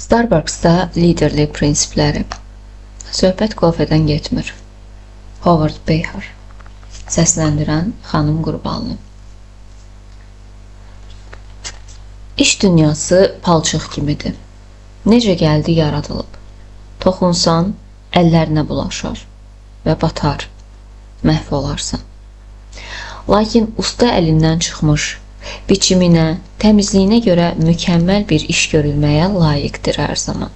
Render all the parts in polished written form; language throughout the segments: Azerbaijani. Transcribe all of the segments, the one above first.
Starbucks'da liderlik prinsipləri. Söhbət kofedən getmir. Howard Behar. Səsləndirən Xanım Qurbanlı. İş dünyası palçıq kimidir. Necə gəldi yaradılıb. Toxunsan, əllərinə bulaşar və batar, məhv olarsan. Lakin usta əlindən çıxmış, biçiminə, təmizliyinə görə mükəmməl bir iş görülməyə layiqdir hər zaman.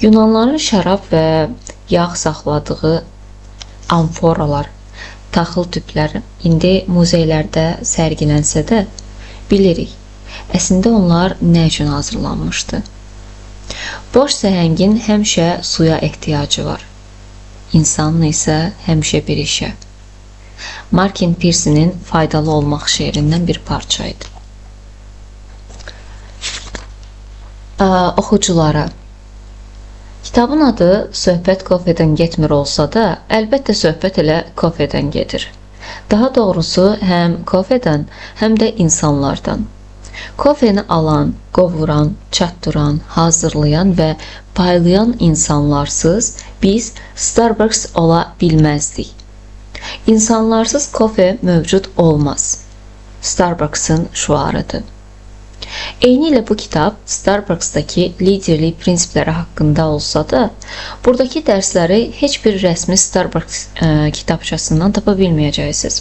Yunanların şərab və yağ saxladığı amforalar, taxıl tüpləri indi muzeylərdə sərgilənsə də, bilirik, əslində onlar nə üçün hazırlanmışdı. Boş səhəngin həmişə suya ehtiyacı var. İnsanın isə həmişə bir işə. Markin Pirsinin Faydalı Olmaq şeirindən bir parça idi. Oxuculara. Kitabın adı Söhbət kofedən getmir olsa da, əlbəttə söhbət elə kofedən gedir. Daha doğrusu həm kofedən, həm də insanlardan. Kofeni alan, qovuran, çatdıran, hazırlayan və paylayan insanlarsız biz Starbucks ola bilməzdik. İnsanlarsız kofe mövcud olmaz. Starbucks'ın şüarıdır. Eyni ilə bu kitab Starbucks'dakı liderlik prinsipləri haqqında olsa da, buradakı dərsləri heç bir rəsmi Starbucks kitabçasından tapa bilməyəcəksiniz.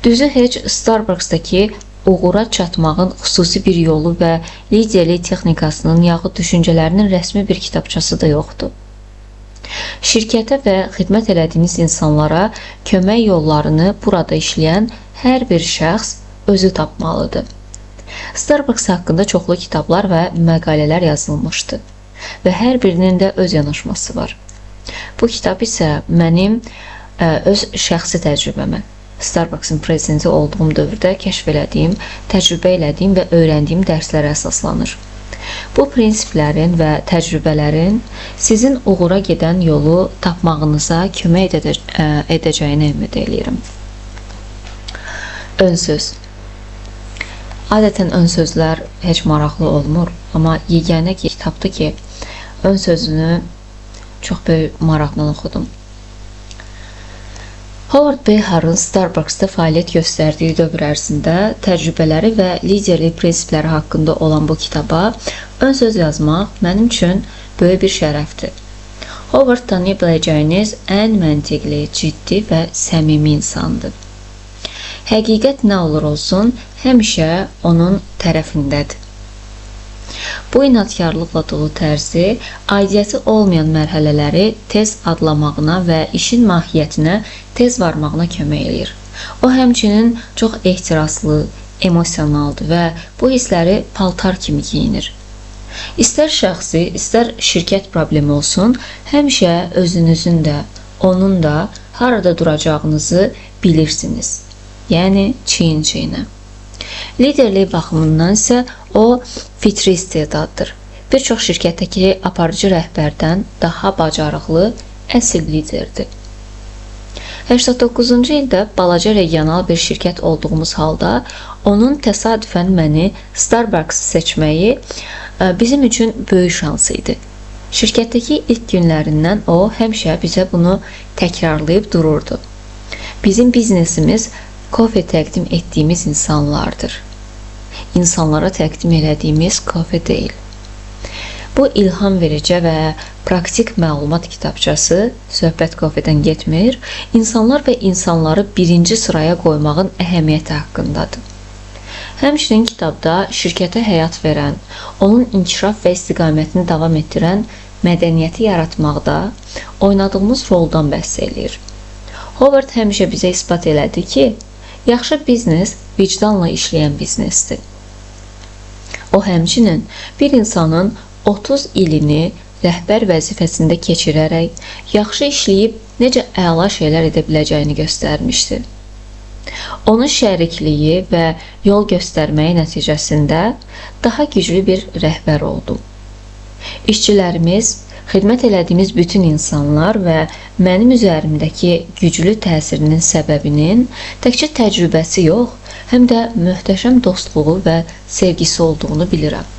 Düzü heç Starbucks'dakı uğura çatmağın xüsusi bir yolu və liderlik texnikasının yaxud düşüncələrinin rəsmi bir kitabçası da yoxdur. Şirkətə və xidmət elədiyiniz insanlara kömək yollarını burada işləyən hər bir şəxs özü tapmalıdır. Starbucks haqqında çoxlu kitablar və məqalələr yazılmışdı və hər birinin də öz yanaşması var. Bu kitab isə mənim öz şəxsi təcrübəmə, Starbucks'ın prezidenti olduğum dövrdə kəşf elədiyim, təcrübə elədiyim və öyrəndiyim dərslərə əsaslanır. Bu prinsiplərin və təcrübələrin sizin uğura gedən yolu tapmağınıza kömək edəcəyini ümid eləyirəm. Ön söz. Adətən ön sözlər heç maraqlı olmur, amma yeganə kitabdır ki, ön sözünü çox böyük maraqla oxudum. Howard Behar'ın Starbucks'da fəaliyyət göstərdiyi dövr ərzində təcrübələri və liderlik prinsipləri haqqında olan bu kitaba ön söz yazmaq mənim üçün böyük bir şərəfdir. Howard tanıya biləcəyiniz ən məntiqli, ciddi və səmimi insandır. Həqiqət nə olur olsun, həmişə onun tərəfindədir. Bu inadkarlıqla dolu tərzi, aidiyyəti olmayan mərhələləri tez adlamağına və işin mahiyyətinə tez varmağına kömək eləyir. O, həmçinin çox ehtiraslı, emosionaldır və bu hissləri paltar kimi giyinir. İstər şəxsi, istər şirkət problemi olsun, həmişə özünüzün də, onun da harada duracağınızı bilirsiniz. Yəni, çiyin-çiyinə. Liderlik baxımından isə o fitri istedaddır. Bir çox şirkətdəki aparıcı rəhbərdən daha bacarıqlı əsl liderdir. 89-cu ildə balaca regional bir şirkət olduğumuz halda onun təsadüfən məni Starbucks seçməyi bizim üçün böyük şans idi. Şirkətdəki ilk günlərindən o həmişə bizə bunu təkrarlayıb dururdu. Bizim biznesimiz kofe təqdim etdiyimiz insanlardır. İnsanlara təqdim elədiyimiz kofe deyil. Bu ilham verici və praktik məlumat kitabçası Söhbət kofedən getmir, insanlar və insanları birinci sıraya qoymağın əhəmiyyəti haqqındadır. Həmçinin kitabda şirkətə həyat verən, onun inkişaf və istiqamətini davam etdirən mədəniyyəti yaratmaqda oynadığımız roldan bəhs eləyir. Howard həmişə bizə isbat elədi ki, yaxşı biznes vicdanla işləyən biznesdir. O, həmçinin bir insanın 30 ilini rəhbər vəzifəsində keçirərək yaxşı işləyib necə əla şeylər edə biləcəyini göstərmişdi. Onun şərikliyi və yol göstərməyi nəticəsində daha güclü bir rəhbər oldum. İşçilərimiz, xidmət elədiyimiz bütün insanlar və mənim üzərimdəki güclü təsirinin səbəbinin təkcə təcrübəsi yox, həm də möhtəşəm dostluğu və sevgisi olduğunu bilirəm.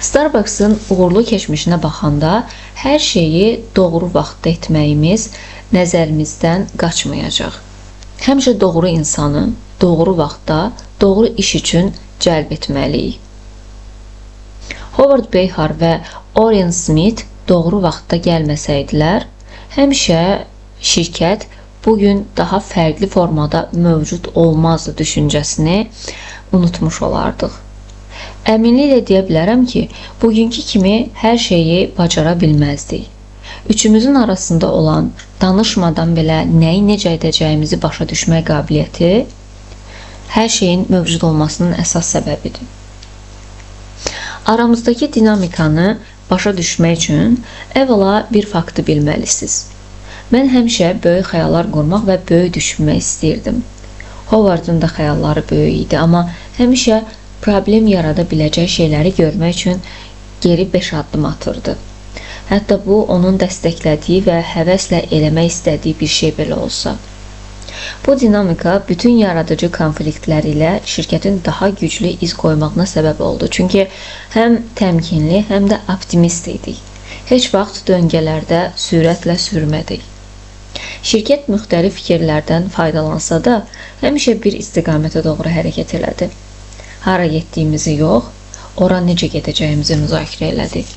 Starbucks-ın uğurlu keçmişinə baxanda hər şeyi doğru vaxtda etməyimiz nəzərimizdən qaçmayacaq. Həmişə doğru insanı doğru vaxtda doğru iş üçün cəlb etməliyik. Howard Behar və Orin Smith doğru vaxtda gəlməsəydilər, həmişə şirkət bugün daha fərqli formada mövcud olmazdı düşüncəsini unutmuş olardıq. Əminliklə deyə bilərəm ki, bugünkü kimi hər şeyi bacara bilməzdik. Üçümüzün arasında olan danışmadan belə nəyi necə edəcəyimizi başa düşmək qabiliyyəti hər şeyin mövcud olmasının əsas səbəbidir. Aramızdakı dinamikanı başa düşmək üçün əvvəla bir faktı bilməlisiniz. Mən həmişə böyük xəyallar qurmaq və böyük düşünmək istəyirdim. Howardın da xəyalları böyük idi, amma həmişə problem yarada biləcək şeyləri görmək üçün geri 5 addım atırdı. Hətta bu, onun dəstəklədiyi və həvəslə eləmək istədiyi bir şey belə olsa. Bu dinamika bütün yaradıcı konfliktlər ilə şirkətin daha güclü iz qoymağına səbəb oldu. Çünki həm təmkinli, həm də optimist idik. Heç vaxt döngələrdə sürətlə sürmədik. Şirkət müxtəlif fikirlərdən faydalansa da, həmişə bir istiqamətə doğru hərəkət elədi. Hara getdiyimizi yox, ora necə gedəcəyimizi müzakirə elədik.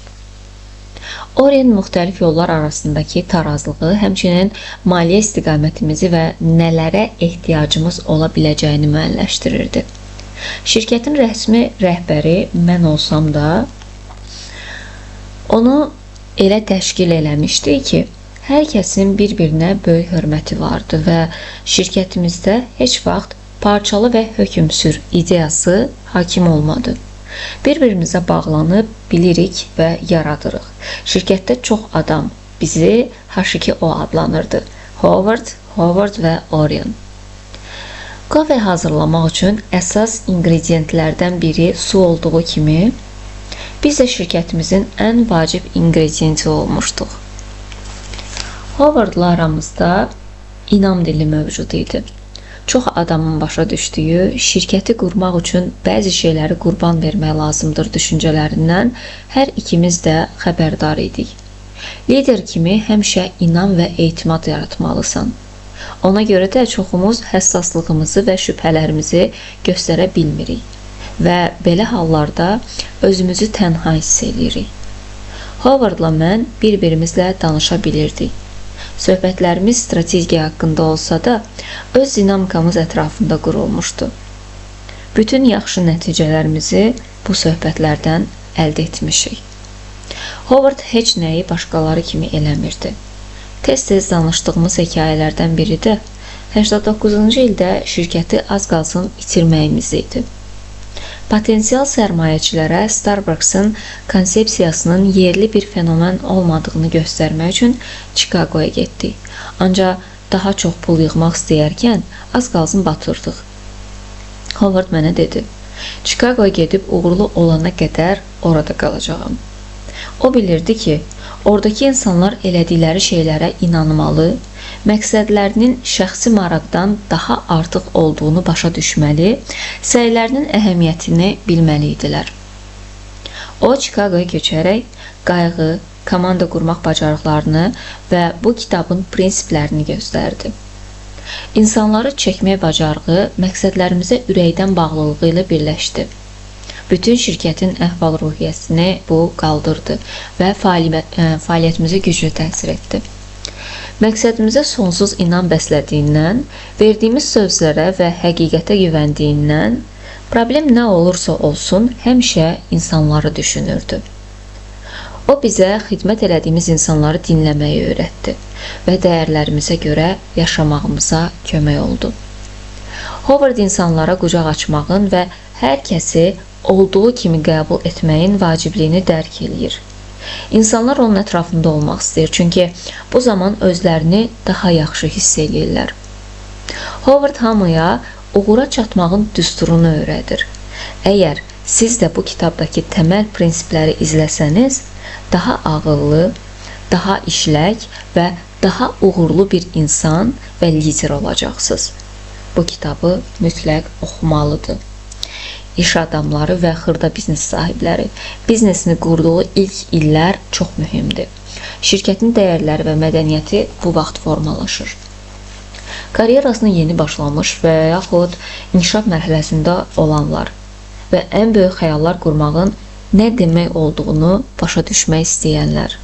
Orin müxtəlif yollar arasındakı tarazlığı, həmçinin maliyyə istiqamətimizi və nələrə ehtiyacımız ola biləcəyini müəyyənləşdirirdi. Şirkətin rəsmi rəhbəri mən olsam da, onu elə təşkil eləmişdi ki, hər kəsin bir-birinə böyük hörməti vardı və şirkətimizdə heç vaxt parçalı və hökmsür ideyası hakim olmadı. Bir-birimizə bağlanıb bilirik və yaradırıq. Şirkətdə çox adam bizi H2O adlanırdı. Howard, Howard və Orion. Kofe hazırlamaq üçün əsas inqrediyentlərdən biri su olduğu kimi, biz də şirkətimizin ən vacib inqrediyenti olmuşduq. Howardla aramızda inam dili mövcud idi. Çox adamın başa düşdüyü, şirkəti qurmaq üçün bəzi şeyləri qurban vermək lazımdır düşüncələrindən hər ikimiz də xəbərdar idik. Lider kimi həmişə inam və etimad yaratmalısan. Ona görə də çoxumuz həssaslığımızı və şübhələrimizi göstərə bilmirik və belə hallarda özümüzü tənha hiss edirik. Howardla mən bir-birimizlə danışa bilirdik. Söhbətlərimiz strategiya haqqında olsa da, öz dinamikamız ətrafında qurulmuşdu. Bütün yaxşı nəticələrimizi bu söhbətlərdən əldə etmişik. Howard heç nəyi başqaları kimi eləmirdi. Tez-tez danışdığımız hekayələrdən biri də 89-cu ildə şirkəti az qalsın itirməyimiz idi. Potensial sərmayəçilərə Starbucks-ın konsepsiyasının yerli bir fenomen olmadığını göstərmək üçün Chicagoya getdik. Ancaq daha çox pul yığmaq istəyərkən az qalsın batırdıq. Howard mənə dedi, Chicagoya gedib uğurlu olana qədər orada qalacağam. O bilirdi ki, oradakı insanlar elədikləri şeylərə inanmalı, məqsədlərinin şəxsi maraqdan daha artıq olduğunu başa düşməli, səylərinin əhəmiyyətini bilməli idilər. O, Chicagoya köçərək qayğı, komanda qurmaq bacarıqlarını və bu kitabın prinsiplərini göstərdi. İnsanları çəkmək bacarığı məqsədlərimizə ürəkdən bağlılığı ilə birləşdi. Bütün şirkətin əhval-ruhiyyəsini bu qaldırdı və fəaliyyətimizə güclü təsir etdi. Məqsədimizə sonsuz inam bəslədiyindən, verdiyimiz sözlərə və həqiqətə güvəndiyindən, problem nə olursa olsun, həmişə insanları düşünürdü. O bizə xidmət elədiyimiz insanları dinləməyi öyrətdi və dəyərlərimizə görə yaşamağımıza kömək oldu. Howard insanlara qucaq açmağın və hər kəsi olduğu kimi qəbul etməyin vacibliyini dərk eləyir. İnsanlar onun ətrafında olmaq istəyir, çünki bu zaman özlərini daha yaxşı hiss eləyirlər. Howard hamıya uğura çatmağın düsturunu öyrədir. Əgər siz də bu kitabdakı təməl prinsipləri izləsəniz, daha ağıllı, daha işlək və daha uğurlu bir insan və lider olacaqsınız. Bu kitabı mütləq oxumalıdır. iş adamları və xırda biznes sahibləri biznesini qurduğu ilk illər çox mühümdür. Şirkətin dəyərləri və mədəniyyəti bu vaxt formalaşır. Karyerasını yeni başlamış və yaxud inkişaf mərhələsində olanlar və ən böyük xəyallar qurmağın nə demək olduğunu başa düşmək istəyənlər.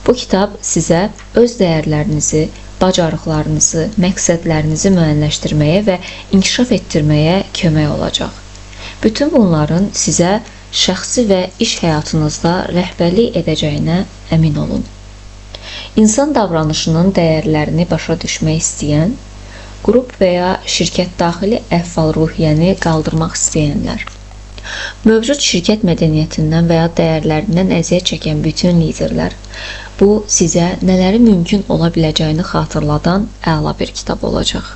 Bu kitab sizə öz dəyərlərinizi, bacarıqlarınızı, məqsədlərinizi müəyyənləşdirməyə və inkişaf etdirməyə kömək olacaq. Bütün bunların sizə şəxsi və iş həyatınızda rəhbərlik edəcəyinə əmin olun. İnsan davranışının dəyərlərini başa düşmək istəyən, qrup və ya şirkət daxili əhval-ruhiyyəni qaldırmaq istəyənlər, mövcud şirkət mədəniyyətindən və ya dəyərlərindən əziyyət çəkən bütün liderlər, bu sizə nələri mümkün ola biləcəyini xatırladan əla bir kitab olacaq.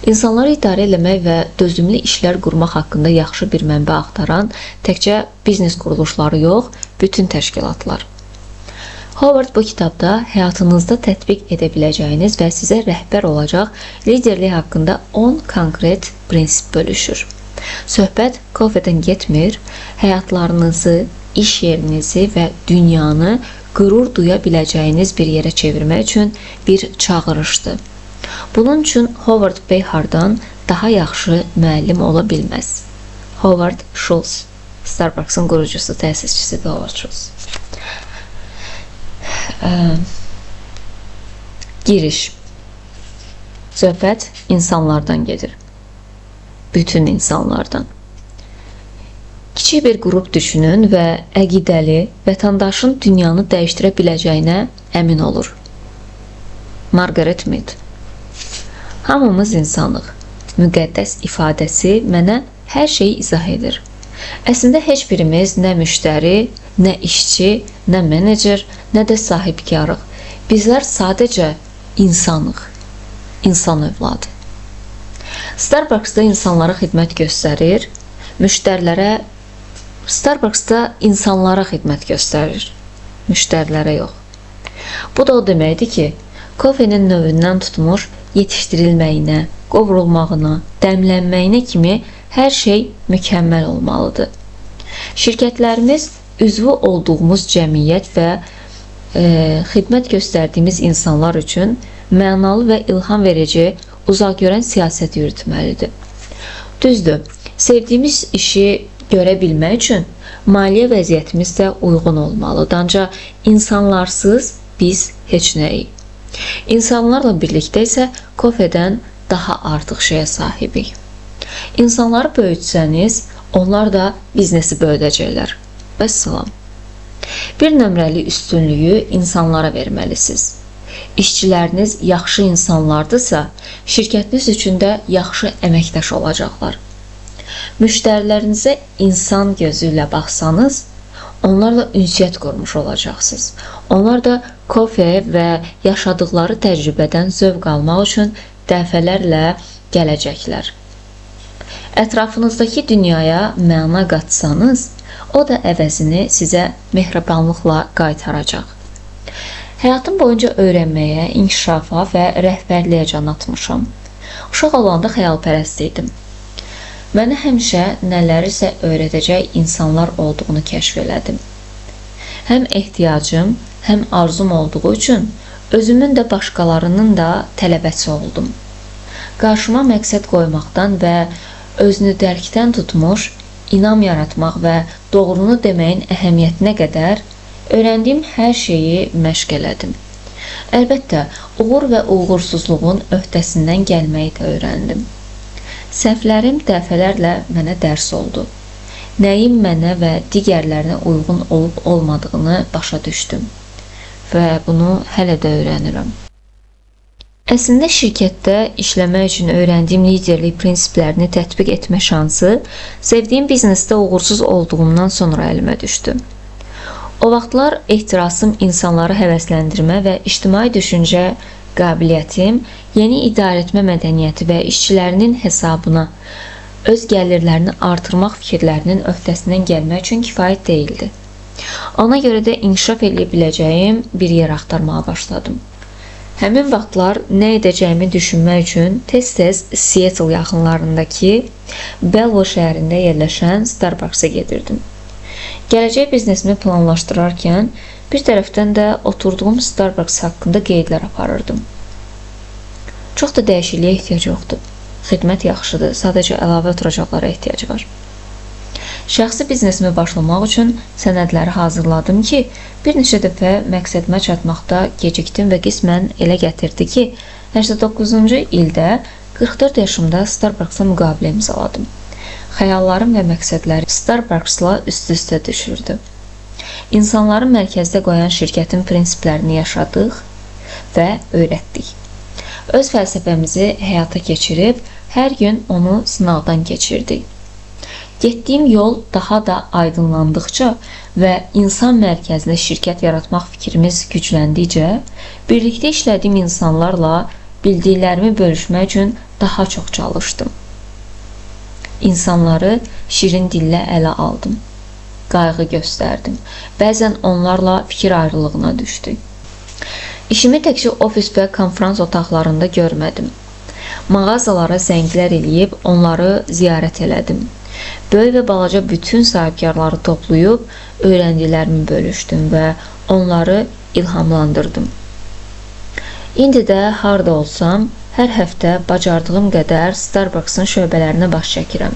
İnsanları idarə eləmək və dözümlü işlər qurmaq haqqında yaxşı bir mənbə axtaran təkcə biznes quruluşları yox, bütün təşkilatlar. Howard bu kitabda həyatınızda tətbiq edə biləcəyiniz və sizə rəhbər olacaq liderlik haqqında 10 konkret prinsip bölüşür. Söhbət kofedən getmir, həyatlarınızı, iş yerinizi və dünyanı qürur duya biləcəyiniz bir yerə çevirmək üçün bir çağırışdır. Bunun üçün Howard Behardan daha yaxşı müəllim ola bilməz. Howard Schultz, Starbucks-ın qurucusu, təsisçisi Howard Schultz. Giriş. Söhbət insanlardan gedir. Bütün insanlardan. Kiçik bir qrup düşünün və əqidəli vətəndaşın dünyanı dəyişdirə biləcəyinə əmin olur. Margaret Mead. Hamımız insanıq. Müqəddəs ifadəsi mənə hər şeyi izah edir. Əslində heç birimiz nə müştəri, nə işçi, nə menecer, nə də sahibkarıq. Bizlər sadəcə insanıq. İnsan övladı. Starbucks-da insanlara xidmət göstərir, müştərilərə Starbucks-da insanlara xidmət göstərir, müştərilərə yox. Bu da o deməkdir ki, kofenin növündən tutmuş yetişdirilməyinə, qovrulmağına, dəmlənməyinə kimi hər şey mükəmməl olmalıdır. Şirkətlərimiz üzvü olduğumuz cəmiyyət və xidmət göstərdiyimiz insanlar üçün mənalı və ilham verici, uzaqgörən siyasət yürütməlidir. Düzdür, sevdiyimiz işi görə bilmək üçün maliyyə vəziyyətimiz də uyğun olmalıdır. Ancaq insanlarsız biz heç nəyik. İnsanlarla birlikdə isə kofedən daha artıq şeyə sahibik. İnsanları böyütsəniz, onlar da biznesi böyüdəcəklər. Vəssalam. Bir nömrəli üstünlüyü insanlara verməlisiniz. İşçiləriniz yaxşı insanlardırsa, şirkətiniz üçün də yaxşı əməkdaş olacaqlar. Müştərilərinizə insan gözü ilə baxsanız, onlarla ünsiyyət qurmuş olacaqsınız. Onlar da kofe və yaşadıkları təcrübədən zövq almaq üçün dəfələrlə gələcəklər. Ətrafınızdakı dünyaya məna qatsanız, o da əvəzini sizə mehribanlıqla qaytaracaq. Həyatım boyunca öyrənməyə, inkişafa və rəhbərliyə can atmışam. Uşaq olanda xəyalpərəst idim. Mənə həmişə nələrisə öyrədəcək insanlar olduğunu kəşf elədim. Həm ehtiyacım, həm arzum olduğu üçün özümün də başqalarının da tələbəsi oldum. Qarşıma məqsəd qoymaqdan və özünü dərkdən tutmuş, inam yaratmaq və doğrunu deməyin əhəmiyyətinə qədər öyrəndiyim hər şeyi məşq elədim. Əlbəttə, uğur və uğursuzluğun öhdəsindən gəlməyi də öyrəndim. Səhvlərim dəfələrlə mənə dərs oldu. Nəyin mənə və digərlərinə uyğun olub olmadığını başa düşdüm və bunu hələ də öyrənirəm. Əslində şirkətdə işləmək üçün öyrəndiyim liderlik prinsiplərini tətbiq etmə şansı sevdiyim biznesdə uğursuz olduğumdan sonra əlimə düşdü. O vaxtlar ehtirasım insanları həvəsləndirmə və ictimai düşüncə qabiliyyətim, yeni idarəetmə mədəniyyəti və işçilərinin hesabına öz gəlirlərini artırmaq fikirlərinin öhdəsindən gəlmək üçün kifayət deyildi. Ona görə də inkişaf eləyə biləcəyim bir yer axtarmağa başladım. Həmin vaxtlar nə edəcəyimi düşünmək üçün tez-tez Seattle yaxınlarındakı Bellevue şəhərində yerləşən Starbucks-a gedirdim. Gələcək biznesimi planlaşdırarkən bir tərəfdən də oturduğum Starbucks haqqında qeydlər aparırdım. Çox da dəyişikliyə ehtiyac yoxdur. Xidmət yaxşıdır, sadəcə əlavə oturacaqlara ehtiyac var. Şəxsi biznesimi başlamaq üçün sənədləri hazırladım ki, bir neçə dəfə məqsədimə çatmaqda gecikdim və qismən elə gətirdi ki, 89-cu ildə 44 yaşımda Starbucks-a müqavilə imzaladım. Xəyallarım və məqsədlərim Starbucks-la üst-üstə düşürdü. İnsanları mərkəzdə qoyan şirkətin prinsiplərini yaşadıq və öyrətdik. Öz fəlsəfəmizi həyata keçirib, hər gün onu sınaqdan keçirdik. Getdiyim yol daha da aydınlandıqca və insan mərkəzli şirkət yaratmaq fikrimiz gücləndikcə, birlikdə işlədiyim insanlarla bildiklərimi bölüşmək üçün daha çox çalışdım. İnsanları şirin dillə ələ aldım, qayğı göstərdim. Bəzən onlarla fikir ayrılığına düşdük. İşimi təkcə ofis və konfrans otaqlarında görmədim. Mağazalara zənglər eləyib onları ziyarət elədim. Böyük və balaca bütün sahibkarları toplayıb öyrəndiklərimi bölüşdüm və onları ilhamlandırdım. İndi də harda olsam, hər həftə bacardığım qədər Starbucks-ın şöbələrinə baş çəkirəm.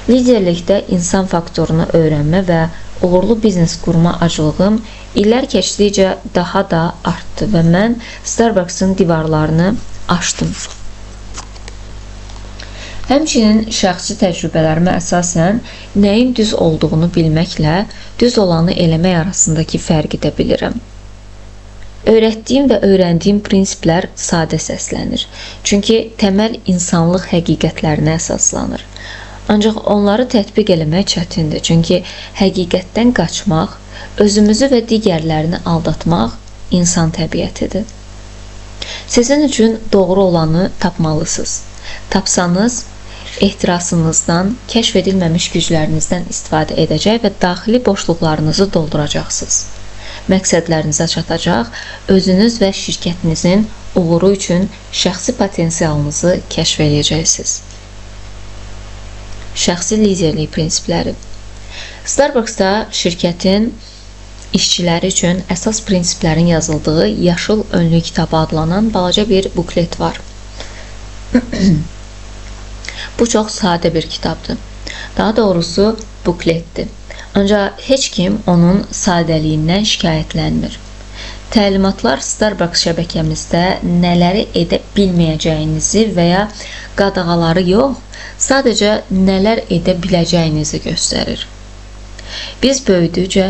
Liderlikdə insan faktorunu öyrənmə və uğurlu biznes qurma aclığım illər keçdikcə daha da artdı və mən Starbucks-ın divarlarını aşdım. Həmçinin şəxsi təcrübələrimə əsasən nəyin düz olduğunu bilməklə düz olanı eləmək arasındakı fərqi də bilirəm. Öyrətdiyim və öyrəndiyim prinsiplər sadə səslənir. Çünki təməl insanlıq həqiqətlərinə əsaslanır. Ancaq onları tətbiq eləmək çətindir. Çünki həqiqətdən qaçmaq, özümüzü və digərlərini aldatmaq insan təbiətidir. Sizin üçün doğru olanı tapmalısınız. Tapsanız, ehtirasınızdan, kəşf edilməmiş güclərinizdən istifadə edəcək və daxili boşluqlarınızı dolduracaqsınız. Məqsədlərinizə çatacaq, özünüz və şirkətinizin uğuru üçün şəxsi potensialınızı kəşf edəcəksiniz. Şəxsi liderlik prinsipləri. Starbucks-da şirkətin işçiləri üçün əsas prinsiplərin yazıldığı Yaşıl Önlük kitabı adlanan balaca bir buklet var. Bu çox sadə bir kitabdır. Daha doğrusu bukletdir. Ancaq heç kim onun sadəliyindən şikayətlənmir. Təlimatlar Starbucks şəbəkəmizdə nələri edə bilməyəcəyinizi və ya qadağaları yox, sadəcə nələr edə biləcəyinizi göstərir. Biz böyüdükcə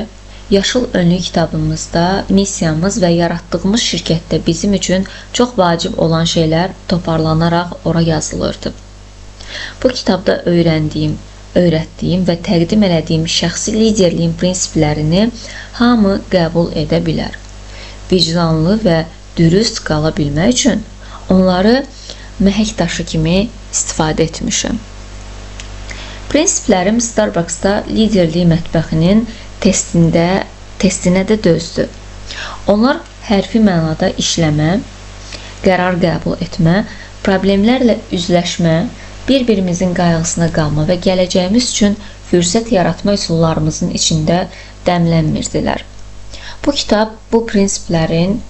Yaşıl Önlük kitabımızda missiyamız və yaratdığımız şirkətdə bizim üçün çox vacib olan şeylər toparlanaraq ora yazılırdı. Bu kitabda öyrəndiyim, öyrətdiyim və təqdim elədiyim şəxsi liderliyin prinsiplərini hamı qəbul edə bilər. Vicdanlı və dürüst qala bilmək üçün onları məhək daşı kimi istifadə etmişəm. Prinsiplərim Starbucks-da liderlik mətbəxinin testinə də dözdü. Onlar hərfi mənada işləmə, qərar qəbul etmə, problemlərlə üzləşmə, bir-birimizin qayğısına qalma və gələcəyimiz üçün fürsət yaratma üsullarımızın içində dəmlənmirdilər. Bu kitab bu prinsiplərin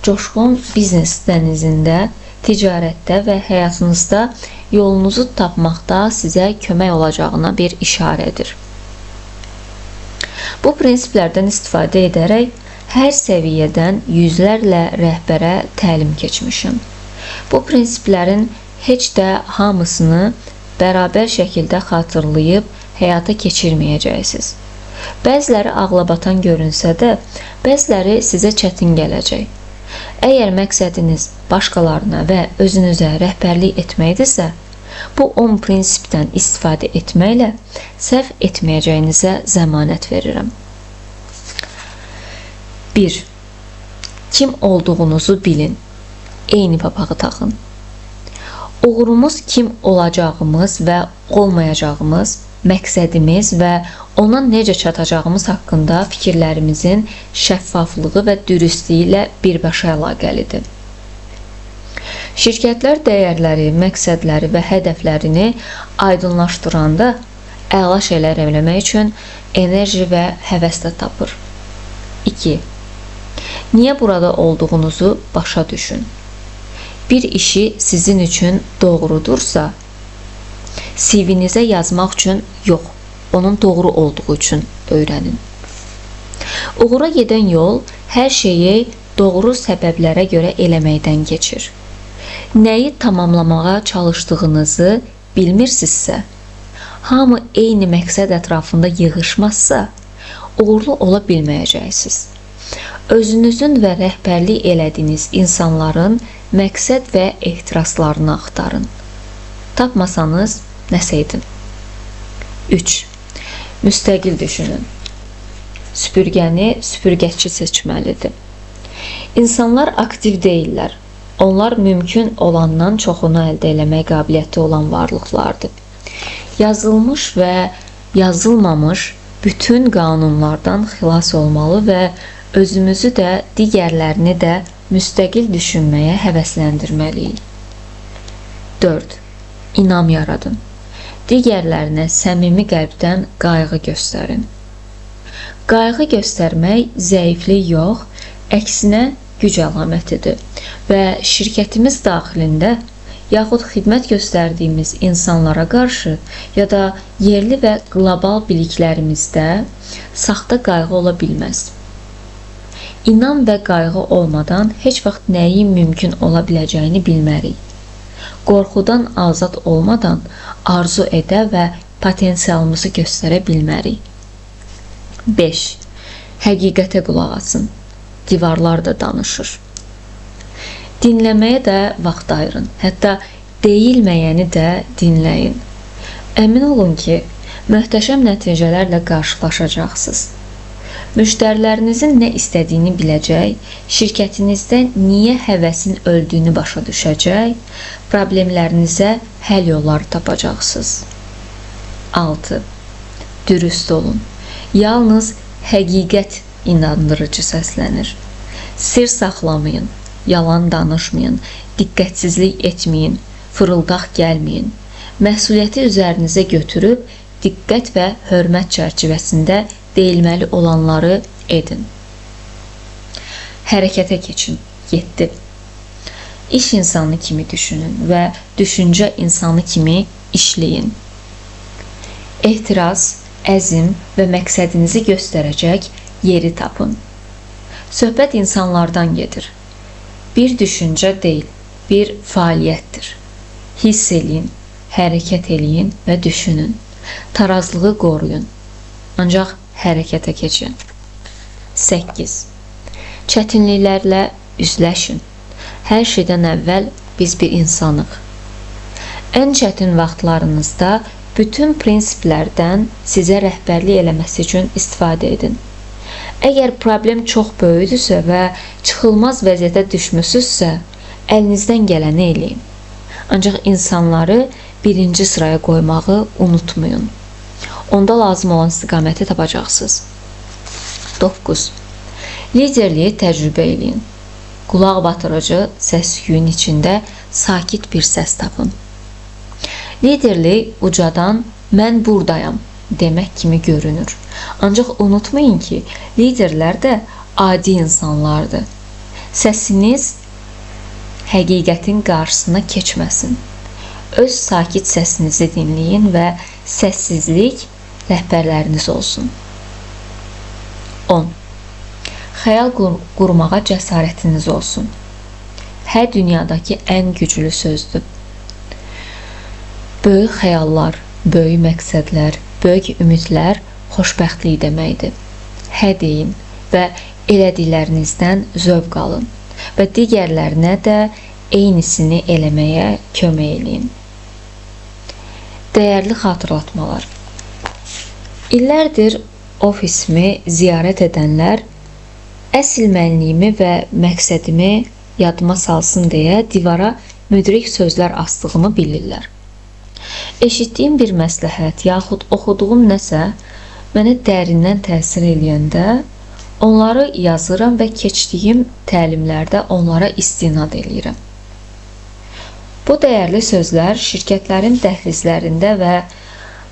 coşqun biznes dənizində, ticarətdə və həyatınızda yolunuzu tapmaqda sizə kömək olacağına bir işarədir. Bu prinsiplərdən istifadə edərək hər səviyyədən yüzlərlə rəhbərə təlim keçmişəm. Bu prinsiplərin heç də hamısını bərabər şəkildə xatırlayıb həyata keçirməyəcəksiniz. Bəziləri ağlabatan görünsə də, bəziləri sizə çətin gələcək. Əgər məqsədiniz başqalarına və özünüzə rəhbərlik etməkdirsə, bu 10 prinsipdən istifadə etməklə səhv etməyəcəyinizə zəmanət verirəm. 1. Kim olduğunuzu bilin. Eyni papağı taxın. Uğurumuz kim olacağımız və olmayacağımız, məqsədimiz və ona necə çatacağımız haqqında fikirlərimizin şəffaflığı və dürüstlüyü ilə birbaşa əlaqəlidir. Şirkətlər dəyərləri, məqsədləri və hədəflərini aydınlaşdıranda əla şeylər eləmək üçün enerji və həvəs də tapır. 2. Niyə burada olduğunuzu başa düşün. Bir işi sizin üçün doğrudursa, CV-nizə yazmaq üçün yox, onun doğru olduğu üçün öyrənin. Uğura gedən yol hər şeyi doğru səbəblərə görə eləməkdən keçir. Nəyi tamamlamağa çalışdığınızı bilmirsinizsə, hamı eyni məqsəd ətrafında yığışmazsa, uğurlu ola bilməyəcəksiniz. Özünüzün və rəhbərlik elədiyiniz insanların məqsəd və ehtiraslarını axtarın. Tapmasanız, nəsə edin. 3. Müstəqil düşünün. Süpürgəni süpürgəçi seçməlidir. İnsanlar aktiv deyillər. Onlar mümkün olandan çoxunu əldə eləmək qabiliyyəti olan varlıqlardır. Yazılmış və yazılmamış bütün qanunlardan xilas olmalı və özümüzü də, digərlərini də müstəqil düşünməyə həvəsləndirməliyik. 4. İnam yaradın. Digərlərinə səmimi qəlbdən qayğı göstərin. Qayğı göstərmək zəiflik yox, əksinə güc əlamətidir və şirkətimiz daxilində yaxud xidmət göstərdiyimiz insanlara qarşı ya da yerli və qlobal biliklərimizdə saxta qayğı ola bilməz. İnam və qayğı olmadan heç vaxt nəyin mümkün ola biləcəyini bilmərik. Qorxudan azad olmadan arzu edə və potensialımızı göstərə bilmərik. 5. Həqiqətə qulaq asın. Divarlar da danışır. Dinləməyə də vaxt ayırın. Hətta deyilməyəni də dinləyin. Əmin olun ki, möhtəşəm nəticələrlə qarşılaşacaqsınız. Müştərilərinizin nə istədiyini biləcək, şirkətinizdə niyə həvəsin öldüyünü başa düşəcək, problemlərinizə həll yolları tapacaqsınız. 6. Dürüst olun. Yalnız həqiqət inandırıcı səslənir. Sir saxlamayın, yalan danışmayın, diqqətsizlik etməyin, fırıldaq gəlməyin. Məsuliyyəti üzərinizə götürüb diqqət və hörmət çərçivəsində deyilməli olanları edin. Hərəkətə keçin. 7. İş insanı kimi düşünün və düşüncə insanı kimi işləyin. Ehtiras, əzm və məqsədinizi göstərəcək yeri tapın. Söhbət insanlardan gedir. Bir düşüncə deyil, bir fəaliyyətdir. Hiss eləyin, hərəkət eləyin və düşünün. Tarazlığı qoruyun. Ancaq hərəkətə keçin. 8. Çətinliklərlə üzləşin. Hər şeydən əvvəl biz bir insanıq. Ən çətin vaxtlarınızda bütün prinsiplərdən sizə rəhbərlik eləməsi üçün istifadə edin. Əgər problem çox böyükdürsə və çıxılmaz vəziyyətə düşmüsünüzsə, əlinizdən gələni eləyin. Ancaq insanları birinci sıraya qoymağı unutmayın. Onda lazım olan istiqaməti tapacaqsınız. 9. Liderliyi təcrübə eləyin. Qulaq batırıcı səs-küyün içində sakit bir səs tapın. Liderlik ucadan "mən buradayam" demək kimi görünür. Ancaq unutmayın ki, liderlər də adi insanlardır. Səsiniz həqiqətin qarşısına keçməsin. Öz sakit səsinizi dinləyin və səssizlik rəhbərləriniz olsun. 10. Xəyal qurmağa cəsarətiniz olsun. Hə dünyadakı ən güclü sözdür. Böyük xəyallar, böyük məqsədlər, böyük ümidlər xoşbəxtlik deməkdir. Hə deyin və elədiklərinizdən zövq alın və digərlərinə də eynisini eləməyə kömək eləyin. Dəyərli xatırlatmalar. İllərdir ofisimi ziyarət edənlər əsl mənliyimi və məqsədimi yadıma salsın deyə divara müdrik sözlər asdığımı bilirlər. Eşitdiyim bir məsləhət yaxud oxuduğum nəsə mənə dərindən təsir eləyəndə onları yazıram və keçdiyim təlimlərdə onlara istinad eləyirəm. Bu dəyərli sözlər şirkətlərin dəhlizlərində və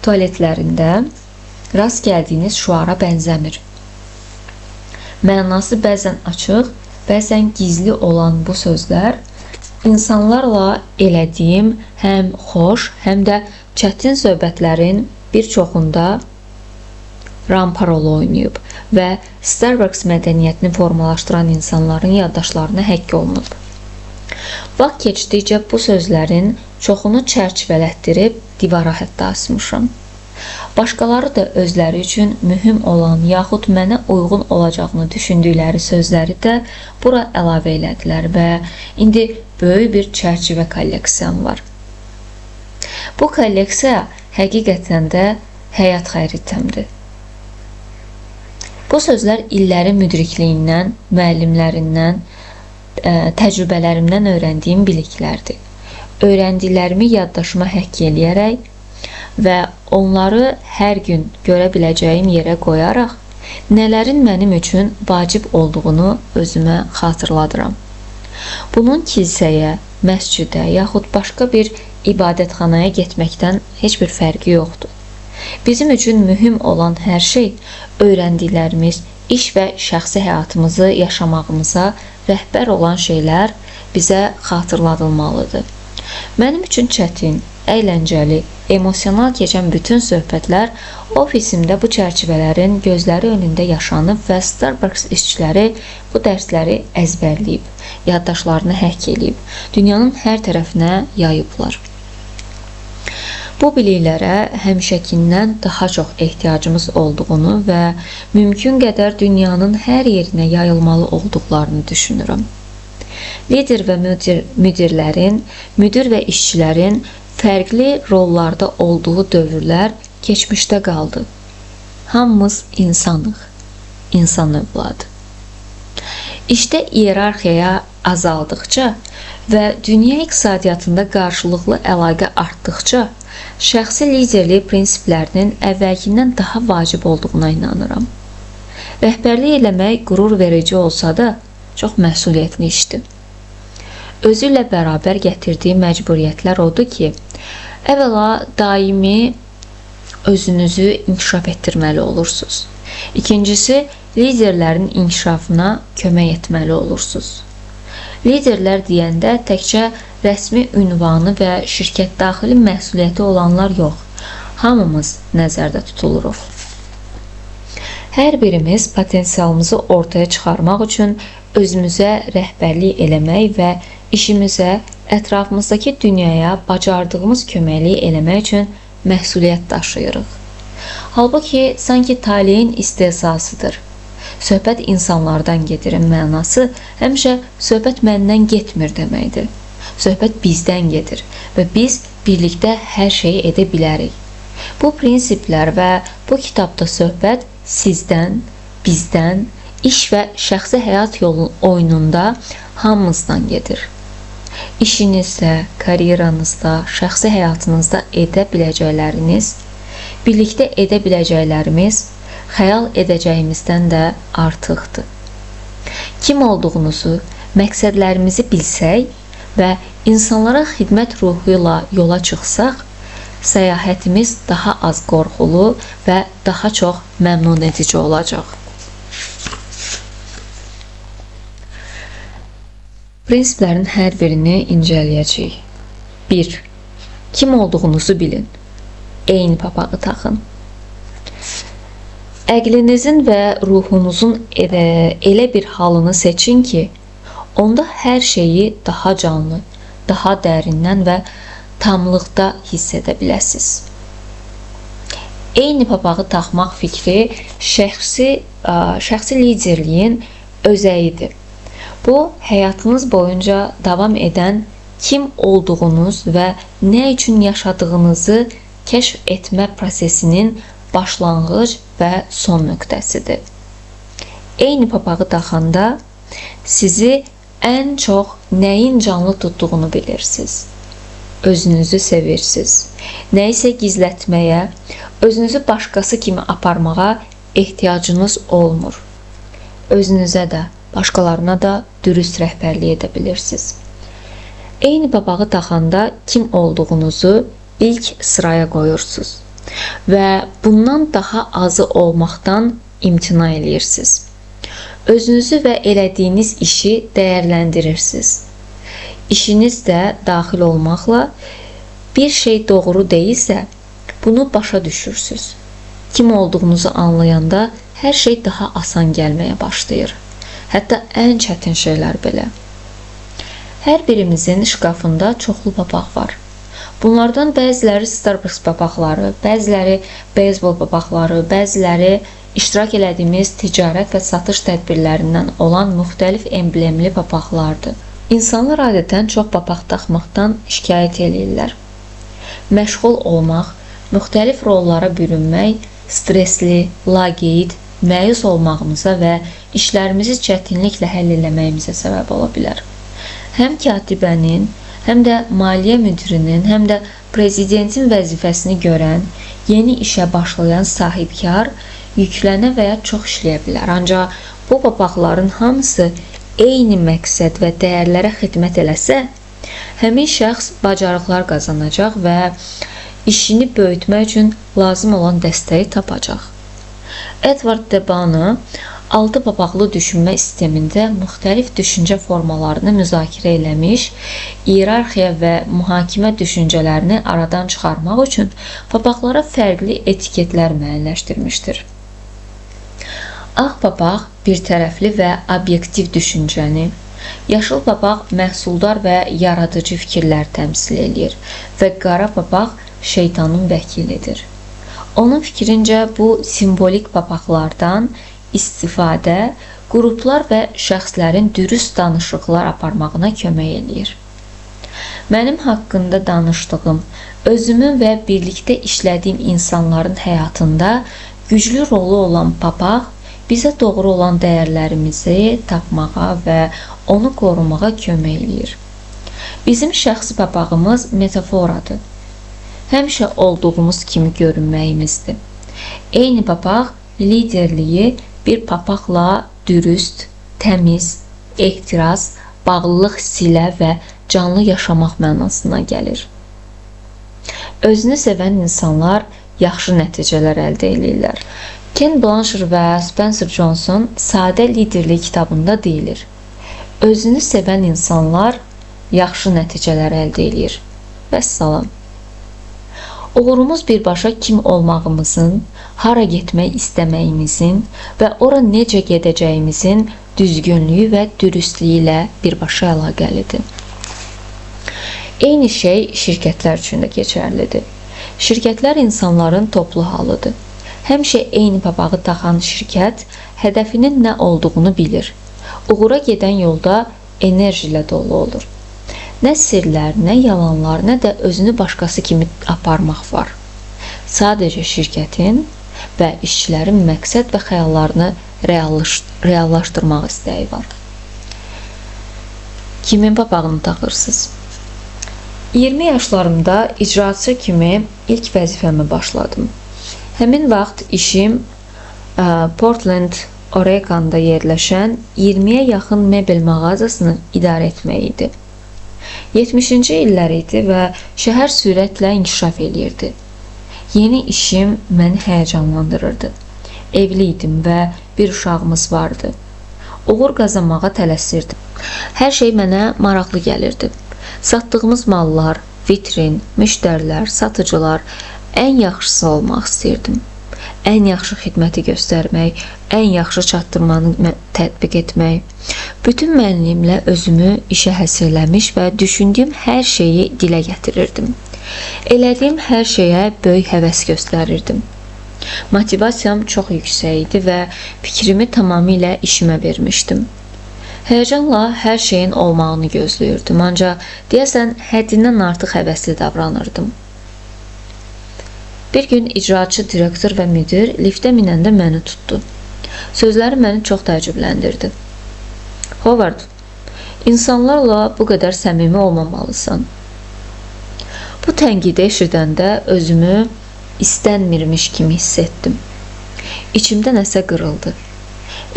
tualetlərində rast gəldiyiniz şüara bənzəmir. Mənası bəzən açıq, bəzən gizli olan bu sözlər insanlarla elədiyim həm xoş, həm də çətin söhbətlərin bir çoxunda rampa rolu oynayıb və Starbucks mədəniyyətini formalaşdıran insanların yaddaşlarına həkk olunub. Vaxt keçdikcə bu sözlərin çoxunu çərçivələtdirib divara hətta asmışam. Başqaları da özləri üçün mühüm olan yaxud mənə uyğun olacağını düşündükləri sözləri də bura əlavə elədilər və indi böyük bir çərçivə kolleksiyam var. Bu kolleksiya həqiqətən də həyat xəritəmdir. Bu sözlər illərin müdrikliyindən, müəllimlərindən, təcrübələrimdən öyrəndiyim biliklərdir. Öyrəndiklərimi yaddaşıma həkk eləyərək və onları hər gün görə biləcəyim yerə qoyaraq nələrin mənim üçün vacib olduğunu özümə xatırladıram. Bunun kilsəyə, məscidə yaxud başqa bir ibadətxanaya getməkdən heç bir fərqi yoxdur. Bizim üçün mühüm olan hər şey öyrəndiklərimiz, iş və şəxsi həyatımızı yaşamağımıza rəhbər olan şeylər bizə xatırladılmalıdır. Mənim üçün çətin, əyləncəli, emosional keçən bütün söhbətlər ofisimdə bu çərçivələrin gözləri önündə yaşanıb və Starbucks işçiləri bu dərsləri əzbərləyib, yaddaşlarını həkk eləyib, dünyanın hər tərəfinə yayıblar. Bu biliklərə həmişəkindən daha çox ehtiyacımız olduğunu və mümkün qədər dünyanın hər yerinə yayılmalı olduqlarını düşünürəm. Lider və müdirlərin, müdir və işçilərin fərqli rollarda olduğu dövrlər keçmişdə qaldı. Hamımız insanıq, insan övladı. İşdə iyerarxiya azaldıqca və dünya iqtisadiyyatında qarşılıqlı əlaqə artdıqca şəxsi liderlik prinsiplərinin əvvəlkindən daha vacib olduğuna inanıram. Rəhbərlik eləmək qürur verici olsa da, çox məsuliyyətli işdir. Özü ilə bərabər gətirdiyi məcburiyyətlər odur ki, əvvəla daimi özünüzü inkişaf etdirməli olursunuz. İkincisi, liderlərin inkişafına kömək etməli olursunuz. Liderlər deyəndə təkcə rəsmi ünvanı və şirkət daxili məsuliyyəti olanlar yox, hamımız nəzərdə tutuluruq. Hər birimiz potensialımızı ortaya çıxarmaq üçün özümüzə rəhbərlik eləmək və işimizə, ətrafımızdakı dünyaya bacardığımız köməkliyi eləmək üçün məsuliyyət daşıyırıq. Halbuki sanki taleyin istehzasıdır. Söhbət insanlardan gedirin mənası həmişə söhbət məndən getmir deməkdir. Söhbət bizdən gedir və biz birlikdə hər şeyi edə bilərik. Bu prinsiplər və bu kitabda söhbət sizdən, bizdən, iş və şəxsi həyat yolu oyununda hamımızdan gedir. İşinizdə, karyeranızda, şəxsi həyatınızda edə biləcəkləriniz, birlikdə edə biləcəklərimiz xəyal edəcəyimizdən də artıqdır. Kim olduğunuzu, məqsədlərimizi bilsək və insanlara xidmət ruhu ilə yola çıxsaq, səyahətimiz daha az qorxulu və daha çox məmnun edici olacaq. Prinsiplərin hər birini incələyəcəyik. 1. Kim olduğunuzu bilin. Eyni papağı taxın. Əqlinizin və ruhunuzun elə bir halını seçin ki, onda hər şeyi daha canlı, daha dərindən və tamlıqda hiss edə biləsiniz. Eyni papağı taxmaq fikri şəxsi liderliyin özəyidir. Bu, həyatınız boyunca davam edən kim olduğunuz və nə üçün yaşadığınızı kəşf etmə prosesinin başlanğıc və son nöqtəsidir. Eyni papağı taxanda sizi ən çox nəyin canlı tutduğunu bilirsiniz. Özünüzü sevirsiniz. Nəyisə gizlətməyə, özünüzü başqası kimi aparmağa ehtiyacınız olmur. Özünüzə də, başqalarına da dürüst rəhbərlik edə bilirsiniz. Eyni papağı taxanda kim olduğunuzu ilk sıraya qoyursunuz və bundan daha azı olmaqdan imtina eləyirsiniz. Özünüzü və elədiyiniz işi dəyərləndirirsiniz. İşiniz də daxil olmaqla bir şey doğru deyilsə, bunu başa düşürsünüz. Kim olduğunuzu anlayanda hər şey daha asan gəlməyə başlayır. Hətta ən çətin şeylər belə. Hər birimizin şkafında çoxlu papaq var. Bunlardan bəziləri Starbucks papaqları, bəziləri beyzbol papaqları, bəziləri iştirak elədiyimiz ticarət və satış tədbirlərindən olan müxtəlif emblemli papaqlardır. İnsanlar adətən çox papaq taxmaqdan şikayət eləyirlər. Məşğul olmaq, müxtəlif rollara bürünmək, stresli, laqeyd, məyus olmağımıza və işlərimizi çətinliklə həll eləməyimizə səbəb ola bilər. Həm katibənin, həm də maliyyə müdirinin, həm də prezidentin vəzifəsini görən, yeni işə başlayan sahibkar yüklənə və ya çox işləyə bilər. Ancaq bu papaqların hamısı eyni məqsəd və dəyərlərə xidmət eləsə, həmin şəxs bacarıqlar qazanacaq və işini böyütmək üçün lazım olan dəstəyi tapacaq. Edward de Bono 6 papaqlı düşünmə sistemində müxtəlif düşüncə formalarını müzakirə eləmiş, iyerarxiya və mühakimə düşüncələrini aradan çıxarmaq üçün papaqlara fərqli etiketlər müəyyənləşdirmişdir. Ağ papaq bir tərəfli və obyektiv düşüncəni, yaşıl papaq məhsuldar və yaradıcı fikirlər təmsil eləyir və qara papaq şeytanın vəkilidir. Onun fikrincə bu simvolik papaqlardan istifadə qruplar və şəxslərin dürüst danışıqlar aparmağına kömək eləyir. Mənim haqqında danışdığım, özümün və birlikdə işlədiyim insanların həyatında güclü rolu olan papaq bizə doğru olan dəyərlərimizi tapmağa və onu qorumağa kömək eləyir. Bizim şəxsi papağımız metaforadır. Həmişə olduğumuz kimi görünməyimizdir. Eyni papaq liderliyi bir papaqla dürüst, təmiz, ehtiras, bağlılıq hissi ilə və canlı yaşamaq mənasına gəlir. Özünü sevən insanlar yaxşı nəticələr əldə eləyirlər. Ken Blanchard və Spencer Johnson Sadə Liderlik kitabında deyilir: Özünü sevən insanlar yaxşı nəticələr əldə eləyir. Vəssalam. Uğurumuz birbaşa kim olmağımızın, hara getmək istəməyimizin və ora necə gedəcəyimizin düzgünlüyü və dürüstlüyü ilə birbaşa əlaqəlidir. Eyni şey şirkətlər üçün də keçərlidir. Şirkətlər insanların toplu halıdır. Həmişə eyni papağı taxan şirkət hədəfinin nə olduğunu bilir. Uğura gedən yolda enerji ilə dolu olur. Nə sirlər, nə yalanlar, nə də özünü başqası kimi aparmaq var. Sadəcə şirkətin və işçilərin məqsəd və xəyallarını reallaşdırmaq istəyi var. Kimin papağını taxırsınız? 20 yaşlarımda icraçı kimi ilk vəzifəmə başladım. Həmin vaxt işim Portland, Oregonda yerləşən 20-yə yaxın mebel mağazasını idarə etmək idi. 70-ci illər idi və şəhər sürətlə inkişaf eləyirdi. Yeni işim məni həyəcanlandırırdı. Evli idim və bir uşağımız vardı. Uğur qazanmağa tələsirdim. Hər şey mənə maraqlı gəlirdi. Satdığımız mallar, vitrin, müştərilər, satıcılar, ən yaxşısı olmaq istəyirdim. Ən yaxşı xidməti göstərmək, ən yaxşı çatdırmanı tətbiq etmək. Bütün mənliyimlə özümü işə həsr eləmiş və düşündüyüm hər şeyi dilə gətirirdim. Elədiyim hər şeyə böyük həvəs göstərirdim. Motivasiyam çox yüksək idi və fikrimi tamamilə işimə vermişdim. Həyəcanla hər şeyin olmağını gözləyirdim, ancaq deyəsən həddindən artıq həvəsli davranırdım. Bir gün icraçı, direktor və müdir liftə minəndə məni tutdu. Sözləri məni çox təəccübləndirdi. Howard, insanlarla bu qədər səmimi olmamalısan. Bu tənqidi eşidəndə özümü istənmirmiş kimi hiss etdim. İçimdə nəsə qırıldı.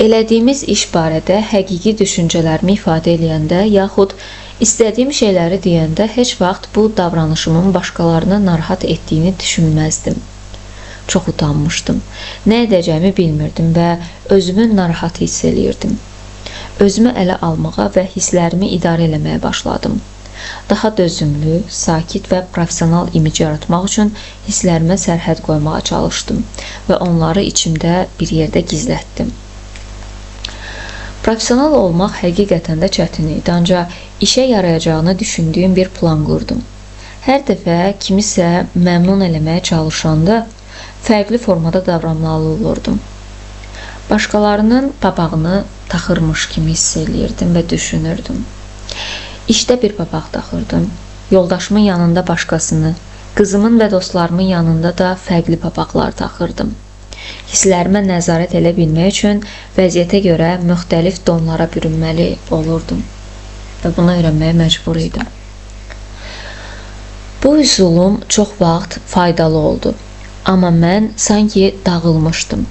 Elədiyimiz iş barədə həqiqi düşüncələrimi ifadə eləyəndə yaxud İstədiyim şeyləri deyəndə heç vaxt bu davranışımın başqalarını narahat etdiyini düşünməzdim. Çox utanmışdım. Nə edəcəyimi bilmirdim və özümü narahat hiss eləyirdim. Özümü ələ almağa və hisslərimi idarə eləməyə başladım. Daha dözümlü, sakit və professional imic yaratmaq üçün hisslərimə sərhəd qoymağa çalışdım və onları içimdə bir yerdə gizlətdim. Professional olmaq həqiqətən də çətin idi, ancaq işə yarayacağını düşündüyüm bir plan qurdum. Hər dəfə kimisə məmnun eləməyə çalışanda fərqli formada davranmalı olurdum. Başqalarının papağını taxırmış kimi hiss eləyirdim və düşünürdüm. İşdə bir papaq taxırdım, yoldaşımın yanında başqasını, qızımın və dostlarımın yanında da fərqli papaqlar taxırdım. Hisslərimə nəzarət elə bilmək üçün vəziyyətə görə müxtəlif donlara bürünməli olurdum və bunu öyrənməyə məcbur idim. Bu üsulum çox vaxt faydalı oldu, amma mən sanki dağılmışdım.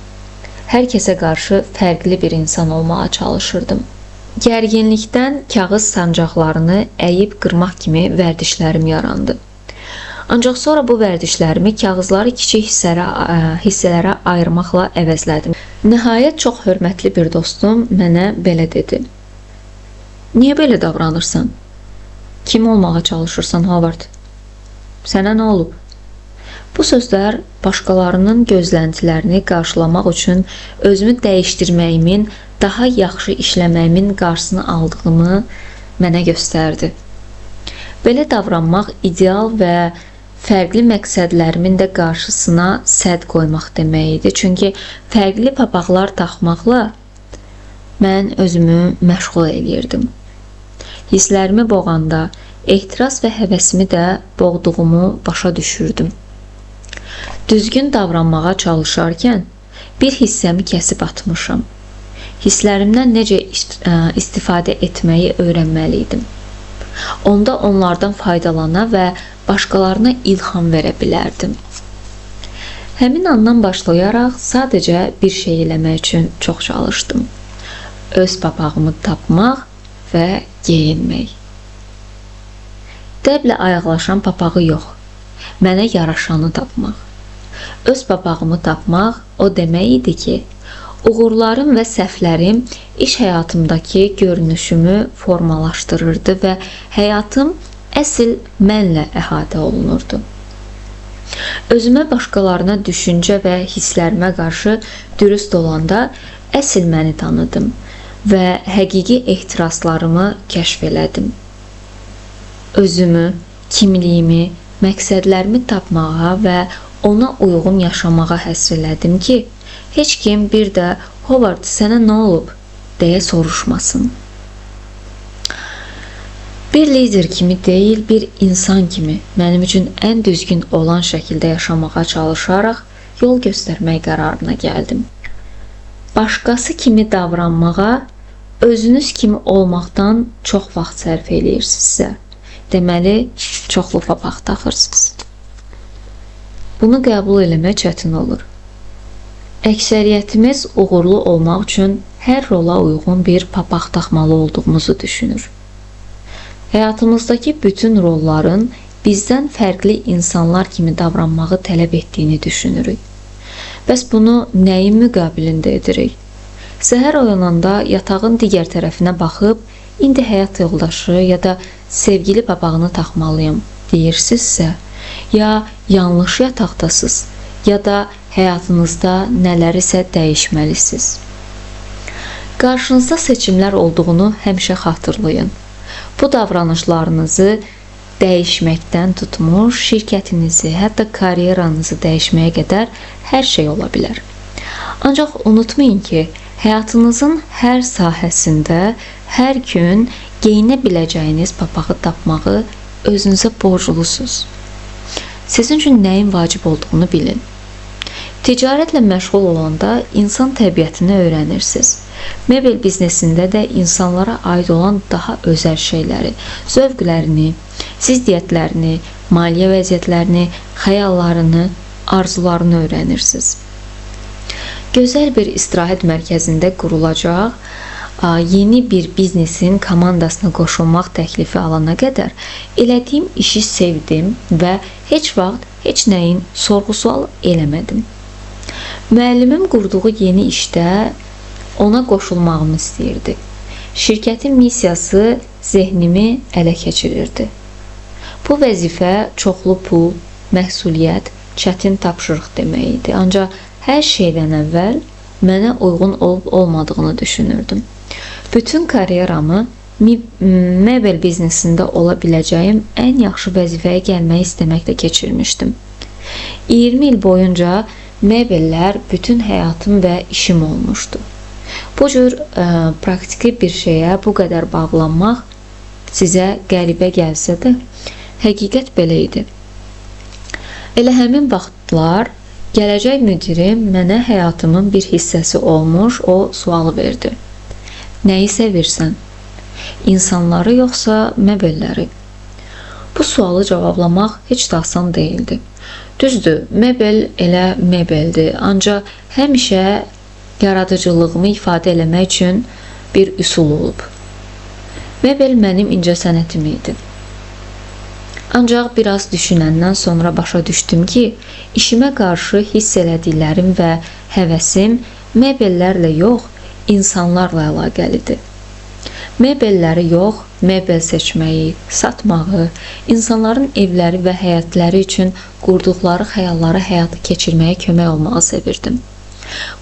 Hər kəsə qarşı fərqli bir insan olmağa çalışırdım. Gərginlikdən kağız sancaqlarını əyib qırmaq kimi vərdişlərim yarandı. Ancaq sonra bu vərdişlərimi kağızları kiçik hissələrə ayırmaqla əvəzlədim. Nəhayət, çox hörmətli bir dostum mənə belə dedi. Niyə belə davranırsan? Kim olmağa çalışırsan, Howard? Sənə nə olub? Bu sözlər başqalarının gözləntilərini qarşılamaq üçün özümü dəyişdirməyimin, daha yaxşı işləməyimin qarşısını aldığımı mənə göstərdi. Belə davranmaq ideal və fərqli məqsədlərimin də qarşısına sədd qoymaq demək idi. Çünki fərqli papaqlar taxmaqla mən özümü məşğul eləyirdim. Hisslərimi boğanda ehtiras və həvəsimi də boğduğumu başa düşürdüm. Düzgün davranmağa çalışarkən bir hissəmi kəsib atmışam. Hisslərimdən necə istifadə etməyi öyrənməli idim. Onda onlardan faydalana və başqalarına ilham verə bilərdim. Həmin andan başlayaraq sadəcə bir şey eləmək üçün çox çalışdım. Öz papağımı tapmaq və geyinmək. Dəblə ayaqlaşan papağı yox, mənə yaraşanı tapmaq. Öz papağımı tapmaq o demək idi ki, uğurlarım və səhvlərim iş həyatımdakı görünüşümü formalaşdırırdı və həyatım əsl mənlə əhatə olunurdu. Özümə, başqalarına, düşüncə və hisslərimə qarşı dürüst olanda əsl məni tanıdım və həqiqi ehtiraslarımı kəşf elədim. Özümü, kimliyimi, məqsədlərimi tapmağa və ona uyğun yaşamağa həsr elədim ki, heç kim bir də Howard sənə nə olub deyə soruşmasın. Bir lider kimi deyil, bir insan kimi mənim üçün ən düzgün olan şəkildə yaşamağa çalışaraq yol göstərmək qərarına gəldim. Başqası kimi davranmağa, özünüz kimi olmaqdan çox vaxt sərf eləyirsinizsə, deməli, çoxlu papaq taxırsınız. Bunu qəbul eləmək çətin olur. Əksəriyyətimiz uğurlu olmaq üçün hər rola uyğun bir papaq taxmalı olduğumuzu düşünür. Həyatımızdakı bütün rolların bizdən fərqli insanlar kimi davranmağı tələb etdiyini düşünürük. Bəs bunu nəyin müqabilində edirik? Səhər oyananda yatağın digər tərəfinə baxıb, indi həyat yoldaşı ya da sevgili papağını taxmalıyam deyirsinizsə, ya yanlış yataqdasınız, ya da həyatınızda nələrisə dəyişməlisiniz. Qarşınızda seçimlər olduğunu həmişə xatırlayın. Bu davranışlarınızı dəyişməkdən tutmuş, şirkətinizi, hətta karyeranızı dəyişməyə qədər hər şey ola bilər. Ancaq unutmayın ki, həyatınızın hər sahəsində hər gün geyinə biləcəyiniz papağı tapmağı özünüzə borclusunuz. Sizin üçün nəyin vacib olduğunu bilin. Ticarətlə məşğul olanda insan təbiətini öyrənirsiniz. Mebel biznesində də insanlara aid olan daha özəl şeyləri, zövqlərini, ziddiyyətlərini, maliyyə vəziyyətlərini, xəyallarını, arzularını öyrənirsiniz. Gözəl bir istirahət mərkəzində qurulacaq yeni bir biznesin komandasına qoşulmaq təklifi alana qədər elədiyim işi sevdim və heç vaxt heç nəyin sorğu-sual eləmədim. Müəllimim qurduğu yeni işdə ona qoşulmağımı istəyirdi. Şirkətin missiyası zehnimi ələ keçirirdi. Bu vəzifə çoxlu pul, məsuliyyət, çətin tapşırıq demək idi. Ancaq hər şeydən əvvəl mənə uyğun olub-olmadığını düşünürdüm. Bütün karyeramı mebel biznesində ola biləcəyim ən yaxşı vəzifəyə gəlməyi istəməklə keçirmişdim. 20 il boyunca mebellər bütün həyatım və işim olmuşdu. Bu cür praktiki bir şeyə bu qədər bağlanmaq sizə qəribə gəlsə də, həqiqət belə idi. Elə həmin vaxtlar gələcək müdirim mənə həyatımın bir hissəsi olmuş o sualı verdi. Nəyi sevirsən? İnsanları yoxsa mebelləri? Bu sualı cavablamaq heç də asan deyildi. Düzdür, mebel elə mebeldir, ancaq həmişə yaradıcılığımı ifadə eləmək üçün bir üsul olub. Mebel mənim incəsənətim idi. Ancaq biraz düşünəndən sonra başa düşdüm ki, işimə qarşı hiss elədiklərim və həvəsim mebellərlə yox, insanlarla əlaqəlidir. Mebelləri yox, mebel seçməyi, satmağı, insanların evləri və həyətləri üçün qurduqları xəyalları həyata keçirməyə kömək olmağı sevirdim.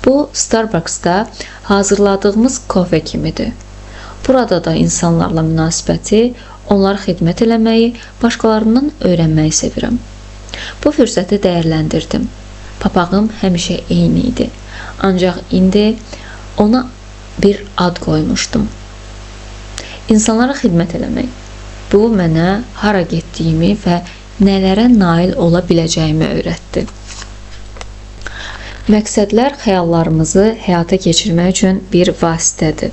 Bu, Starbucks'da hazırladığımız kofe kimidir. Burada da insanlarla münasibəti, onlara xidmət eləməyi, başqalarından öyrənməyi sevirəm. Bu fürsəti dəyərləndirdim. Papağım həmişə eyni idi. Ancaq indi ona bir ad qoymuşdum. İnsanlara xidmət eləmək. Bu, mənə hara getdiyimi və nələrə nail ola biləcəyimi öyrətdi. Məqsədlər xəyallarımızı həyata keçirmək üçün bir vasitədir.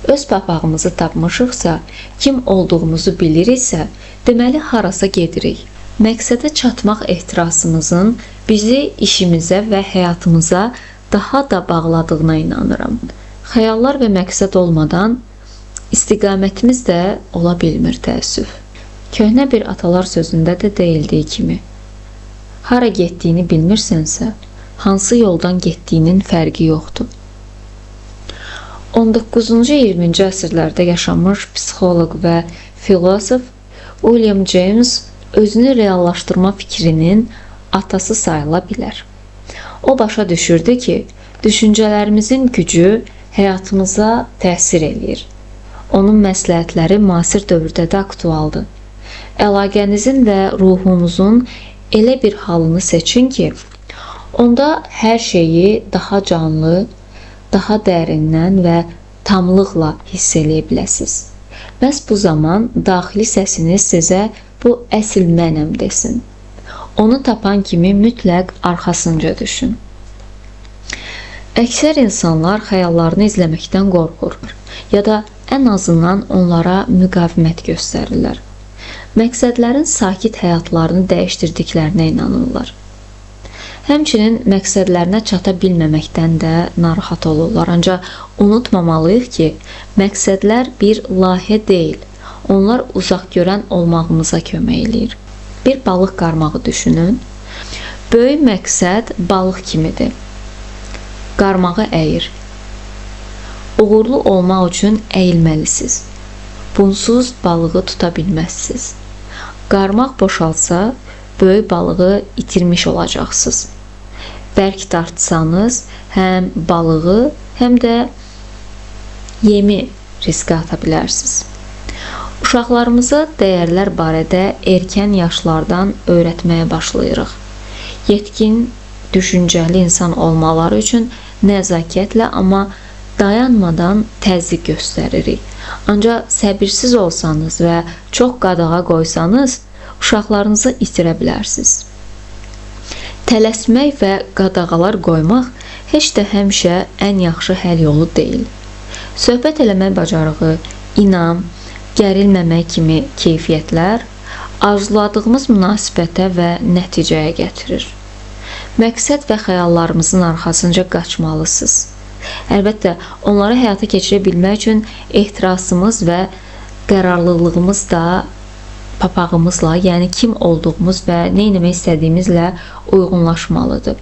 Öz papağımızı tapmışıqsa, kim olduğumuzu biliriksə, deməli harasa gedirik. Məqsədə çatmaq ehtirasımızın bizi işimizə və həyatımıza daha da bağladığına inanıram. Xəyallar və məqsəd olmadan istiqamətimiz də ola bilmir təəssüf. Köhnə bir atalar sözündə də deyildiyi kimi, hara getdiyini bilmirsənsə, hansı yoldan getdiyinin fərqi yoxdur. 19-cu 20-ci əsrlərdə yaşamış psixoloq və filosof William James özünü reallaşdırma fikrinin atası sayıla bilər. O başa düşürdü ki, düşüncələrimizin gücü həyatımıza təsir eləyir. Onun məsləhətləri müasir dövrdə də aktualdır. Əlaqənizin və ruhunuzun elə bir halını seçin ki, onda hər şeyi daha canlı, daha dərindən və tamlıqla hiss eləyə biləsiniz. Məhz bu zaman daxili səsiniz sizə bu əsl mənəm desin. Onu tapan kimi mütləq arxasınca düşün. Əksər insanlar xəyallarını izləməkdən qorxur ya da ən azından onlara müqavimət göstərirlər. Məqsədlərin sakit həyatlarını dəyişdirdiklərinə inanırlar. Həmçinin məqsədlərinə çata bilməməkdən də narahat olurlar. Ancaq unutmamalıyıq ki, məqsədlər bir layihə deyil, onlar uzaq görən olmağımıza kömək eləyir. Bir balıq qarmağı düşünün. Böyük məqsəd balıq kimidir. Qarmağı əyir. Uğurlu olmaq üçün əyilməlisiniz. Bunsuz balığı tuta bilməzsiniz. Qarmaq boşalsa, böyük balığı itirmiş olacaqsınız. Bərk dartsanız, həm balığı, həm də yemi riskə ata bilərsiniz. Uşaqlarımıza dəyərlər barədə erkən yaşlardan öyrətməyə başlayırıq. Yetkin, düşüncəli insan olmaları üçün nəzakətlə, amma dayanmadan təzyiq göstəririk. Ancaq səbirsiz olsanız və çox qadağa qoysanız, uşaqlarınızı itirə bilərsiniz. Tələsmək və qadağalar qoymaq heç də həmişə ən yaxşı həll yolu deyil. Söhbət eləmək bacarığı, inam, gərilməmək kimi keyfiyyətlər arzuladığımız münasibətə və nəticəyə gətirir. Məqsəd və xəyallarımızın arxasınca qaçmalısınız. Əlbəttə, onları həyata keçirə bilmək üçün ehtirasımız və qərarlılığımız da papağımızla, yəni kim olduğumuz və nə etmək istədiyimizlə uyğunlaşmalıdır.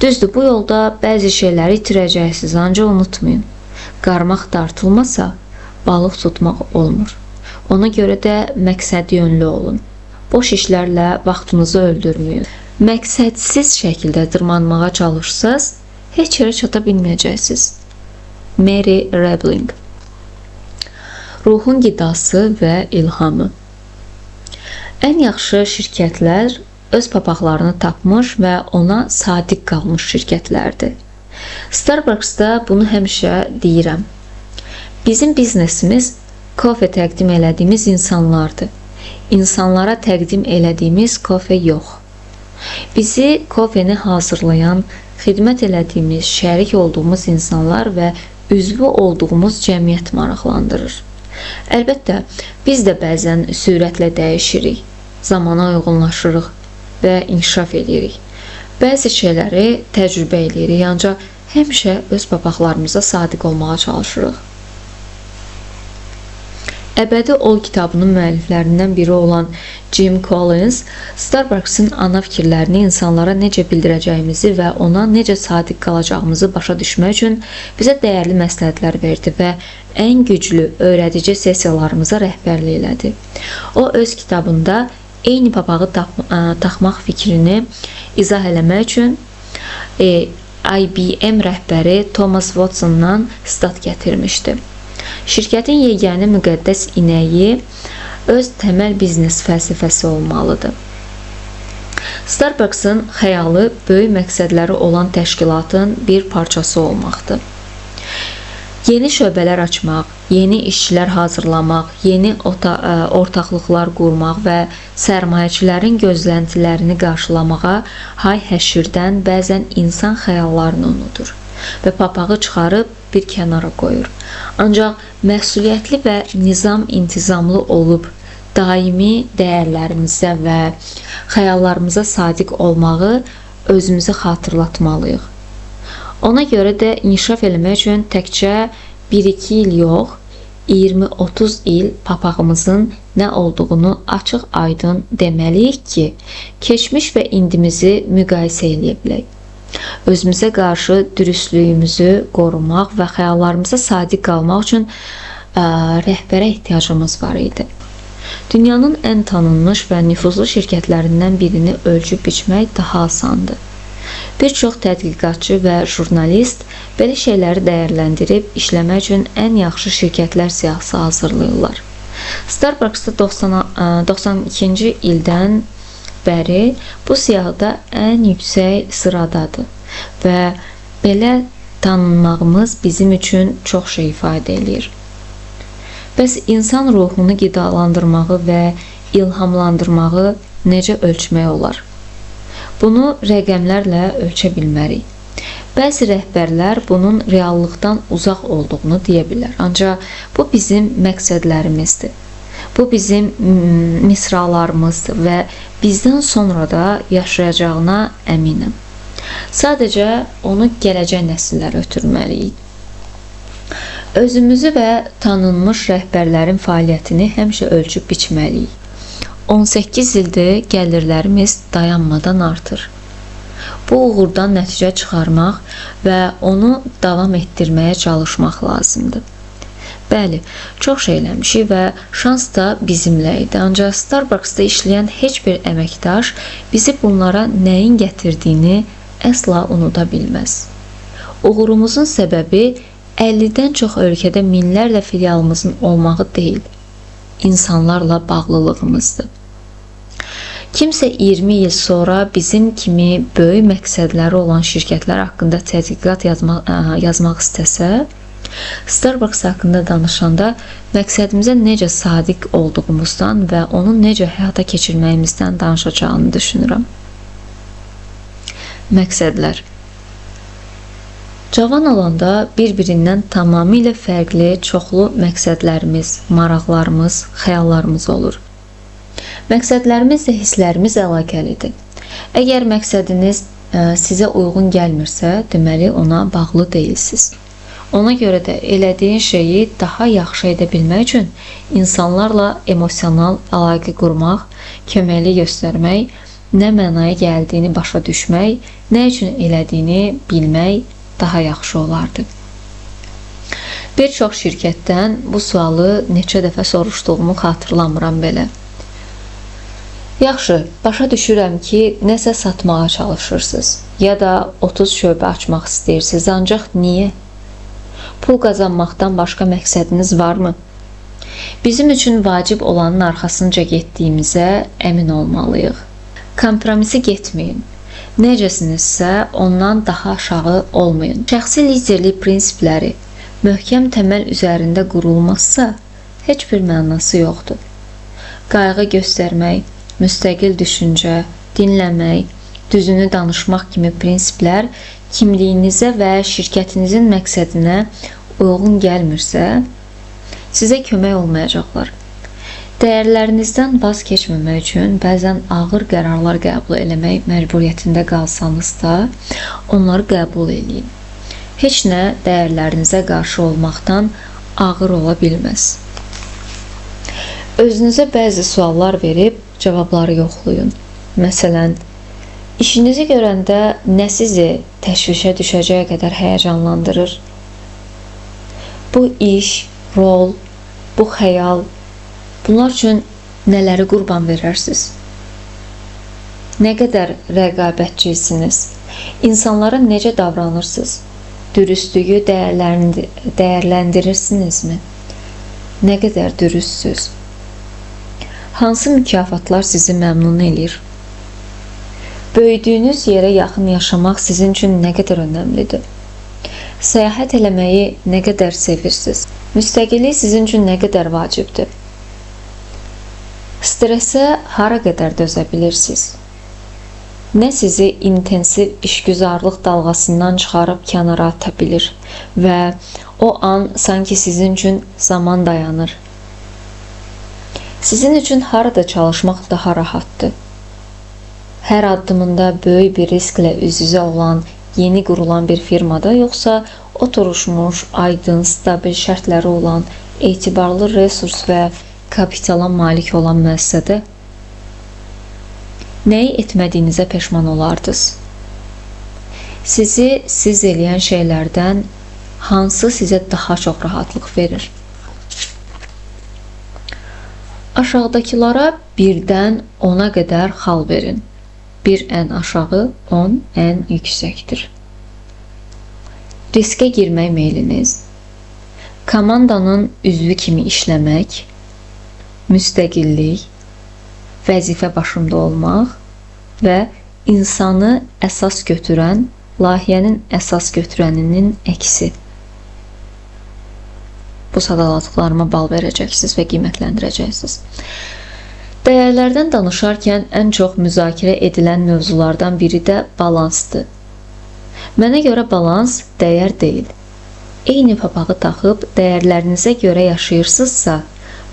Düzdür, bu yolda bəzi şeyləri itirəcəksiniz, ancaq unutmayın. Qarmaq dartılmasa, balıq tutmaq olmur. Ona görə də məqsədyönlü olun. Boş işlərlə vaxtınızı öldürməyin. Məqsədsiz şəkildə dırmanmağa çalışsanız, heç yerə çata bilməyəcəksiniz. Mary Rebling. Ruhun qidası və ilhamı. Ən yaxşı şirkətlər öz papaqlarını tapmış və ona sadiq qalmış şirkətlərdir. Starbucks-da bunu həmişə deyirəm. Bizim biznesimiz kofe təqdim elədiyimiz insanlardır. İnsanlara təqdim elədiyimiz kofe yox. Bizi kofeni hazırlayan, xidmət elədiyimiz, şərik olduğumuz insanlar və üzvü olduğumuz cəmiyyət maraqlandırır. Əlbəttə, biz də bəzən sürətlə dəyişirik, zamana uyğunlaşırıq və inkişaf edirik. Bəzi şeyləri təcrübə edirik, ancaq həmişə öz papaqlarımıza sadiq olmağa çalışırıq. Əbədi Ol kitabının müəlliflərindən biri olan Jim Collins, Starbucks-ın ana fikirlərini insanlara necə bildirəcəyimizi və ona necə sadiq qalacağımızı başa düşmək üçün bizə dəyərli məsləhətlər verdi və ən güclü öyrədici sessiyalarımıza rəhbərlik elədi. O, öz kitabında eyni papağı taxmaq fikrini izah eləmək üçün IBM rəhbəri Thomas Watsondan sitat gətirmişdi. Şirkətin yeganə müqəddəs inəyi öz təməl biznes fəlsəfəsi olmalıdır. Starbucks-ın xəyalı böyük məqsədləri olan təşkilatın bir parçası olmaqdır. Yeni şöbələr açmaq, yeni işçilər hazırlamaq, yeni ortaqlıqlar qurmaq və sərmayəçilərin gözləntilərini qarşılamağa hay-həşirdən bəzən insan xəyallarını unudur və papağı çıxarıb bir kənara qoyur. Ancaq məsuliyyətli və nizam-intizamlı olub daimi dəyərlərimizə və xəyallarımıza sadiq olmağı özümüzə xatırlatmalıyıq. Ona görə də inkişaf eləmək üçün təkcə 1-2 il yox, 20-30 il papağımızın nə olduğunu açıq-aydın deməliyik ki, keçmiş və indimizi müqayisə eləyə bilək. Özümüzə qarşı dürüstlüyümüzü qorumaq və xəyallarımıza sadiq qalmaq üçün rəhbərə ehtiyacımız var idi. Dünyanın ən tanınmış və nüfuzlu şirkətlərindən birini ölçüb biçmək daha asandır. Bir çox tədqiqatçı və jurnalist belə şeyləri dəyərləndirib işləmək üçün ən yaxşı şirkətlər siyahısı hazırlayırlar. Starbucks-da 92-ci ildən bəri bu siyahıda ən yüksək sıradadır və belə tanınmağımız bizim üçün çox şey ifadə eləyir. Bəs insan ruhunu qidalandırmağı və ilhamlandırmağı necə ölçmək olar? Bunu rəqəmlərlə ölçə bilmərik. Bəzi rəhbərlər bunun reallıqdan uzaq olduğunu deyə bilər. Ancaq bu bizim məqsədlərimizdir. Bu bizim misralarımızdır və bizdən sonra da yaşayacağına əminəm. Sadəcə onu gələcək nəsillərə ötürməliyik. Özümüzü və tanınmış rəhbərlərin fəaliyyətini həmişə ölçüb biçməliyik. 18 ildir gəlirlərimiz dayanmadan artır. Bu uğurdan nəticə çıxarmaq və onu davam etdirməyə çalışmaq lazımdır. Bəli, çox şey eləmişik və şans da bizimlə idi. Ancaq Starbucks-da işləyən heç bir əməkdaş bizi bunlara nəyin gətirdiyini əsla unuda bilməz. Uğurumuzun səbəbi 50-dən çox ölkədə minlərlə filialımızın olmağı deyil, insanlarla bağlılığımızdır. Kimsə 20 il sonra bizim kimi böyük məqsədləri olan şirkətlər haqqında tədqiqat yazmaq istəsə, Starbucks haqqında danışanda məqsədimizə necə sadiq olduğumuzdan və onu necə həyata keçirməyimizdən danışacağını düşünürəm. Məqsədlər. Cavan olanda bir-birindən tamamilə fərqli çoxlu məqsədlərimiz, maraqlarımız, xəyallarımız olur. Məqsədlərimizlə hisslərimiz əlaqəlidir. Əgər məqsədiniz sizə uyğun gəlmirsə, deməli ona bağlı deyilsiniz. Ona görə də elədiyin şeyi daha yaxşı edə bilmək üçün insanlarla emosional əlaqə qurmaq, köməklik göstərmək, nə mənaya gəldiyini başa düşmək, nə üçün elədiyini bilmək daha yaxşı olardı. Bir çox şirkətdən bu sualı neçə dəfə soruşduğumu xatırlamıram belə. Yaxşı, başa düşürəm ki, nəsə satmağa çalışırsınız ya da 30 şöbə açmaq istəyirsiniz, ancaq niyə? Pul qazanmaqdan başqa məqsədiniz varmı? Bizim üçün vacib olanın arxasınca getdiyimizə əmin olmalıyıq. Kompromisi getməyin. Necəsinizsə, ondan daha aşağı olmayın. Şəxsi liderlik prinsipləri möhkəm təməl üzərində qurulmazsa, heç bir mənası yoxdur. Qayğı göstərmək, müstəqil düşüncə, dinləmək, düzünü danışmaq kimi prinsiplər kimliyinizə və şirkətinizin məqsədinə uyğun gəlmirsə, sizə kömək olmayacaqlar. Dəyərlərinizdən vaz keçməmək üçün bəzən ağır qərarlar qəbul eləmək məcburiyyətində qalsanız da, onları qəbul eləyin. Heç nə dəyərlərinizə qarşı olmaqdan ağır ola bilməz. Özünüzə bəzi suallar verib cavabları yoxlayın. Məsələn, işinizi görəndə nə sizi təşvişə düşəcəyə qədər həyəcanlandırır? Bu iş, rol, bu xəyal, bunlar üçün nələri qurban verərsiniz? Nə qədər rəqabətçisiniz? İnsanlara necə davranırsınız? Dürüstlüyü dəyərləndirirsinizmi? Nə qədər dürüstsüz? Hansı mükafatlar sizi məmnun eləyir? Böyüdüyünüz yerə yaxın yaşamaq sizin üçün nə qədər önəmlidir? Səyahət eləməyi nə qədər sevirsiniz? Müstəqillik sizin üçün nə qədər vacibdir? Stresə hara qədər dözə bilirsiniz? Nə sizi intensiv işgüzarlıq dalğasından çıxarıb kənara ata bilir və o an sanki sizin üçün zaman dayanır? Sizin üçün harada çalışmaq daha rahatdır? Hər addımında böyük bir risklə üz-üzə olan, yeni qurulan bir firmada, yoxsa oturuşmuş, aydın, stabil şərtləri olan, etibarlı resurs və kapitala malik olan müəssisədə? Nəyi etmədiyinizə peşman olardınız? Sizi siz eləyən şeylərdən hansı sizə daha çox rahatlıq verir? Aşağıdakılara 1-dən 10-a qədər xal verin. 1 ən aşağı, 10 ən yüksəkdir. Riskə girmək meyliniz, komandanın üzvü kimi işləmək, müstəqillik, vəzifə başında olmaq və insanı əsas götürən, layihənin əsas götürəninin əksi. Bu sadaladıqlarıma bal verəcəksiniz və qiymətləndirəcəksiniz. Dəyərlərdən danışarkən ən çox müzakirə edilən mövzulardan biri də balansdır. Mənə görə balans dəyər deyil. Eyni papağı taxıb dəyərlərinizə görə yaşayırsınızsa,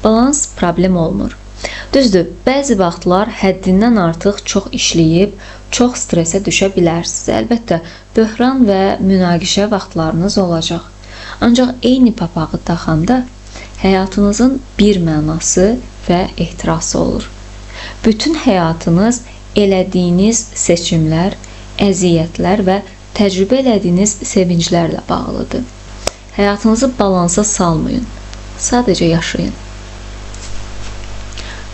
balans problem olmur. Düzdür, bəzi vaxtlar həddindən artıq çox işləyib, çox stresə düşə bilərsiniz. Əlbəttə, böhran və münaqişə vaxtlarınız olacaq. Ancaq eyni papağı taxanda həyatınızın bir mənası və ehtirası olur. Bütün həyatınız elədiyiniz seçimlər, əziyyətlər və təcrübə elədiyiniz sevinclərlə bağlıdır. Həyatınızı balansa salmayın, sadəcə yaşayın.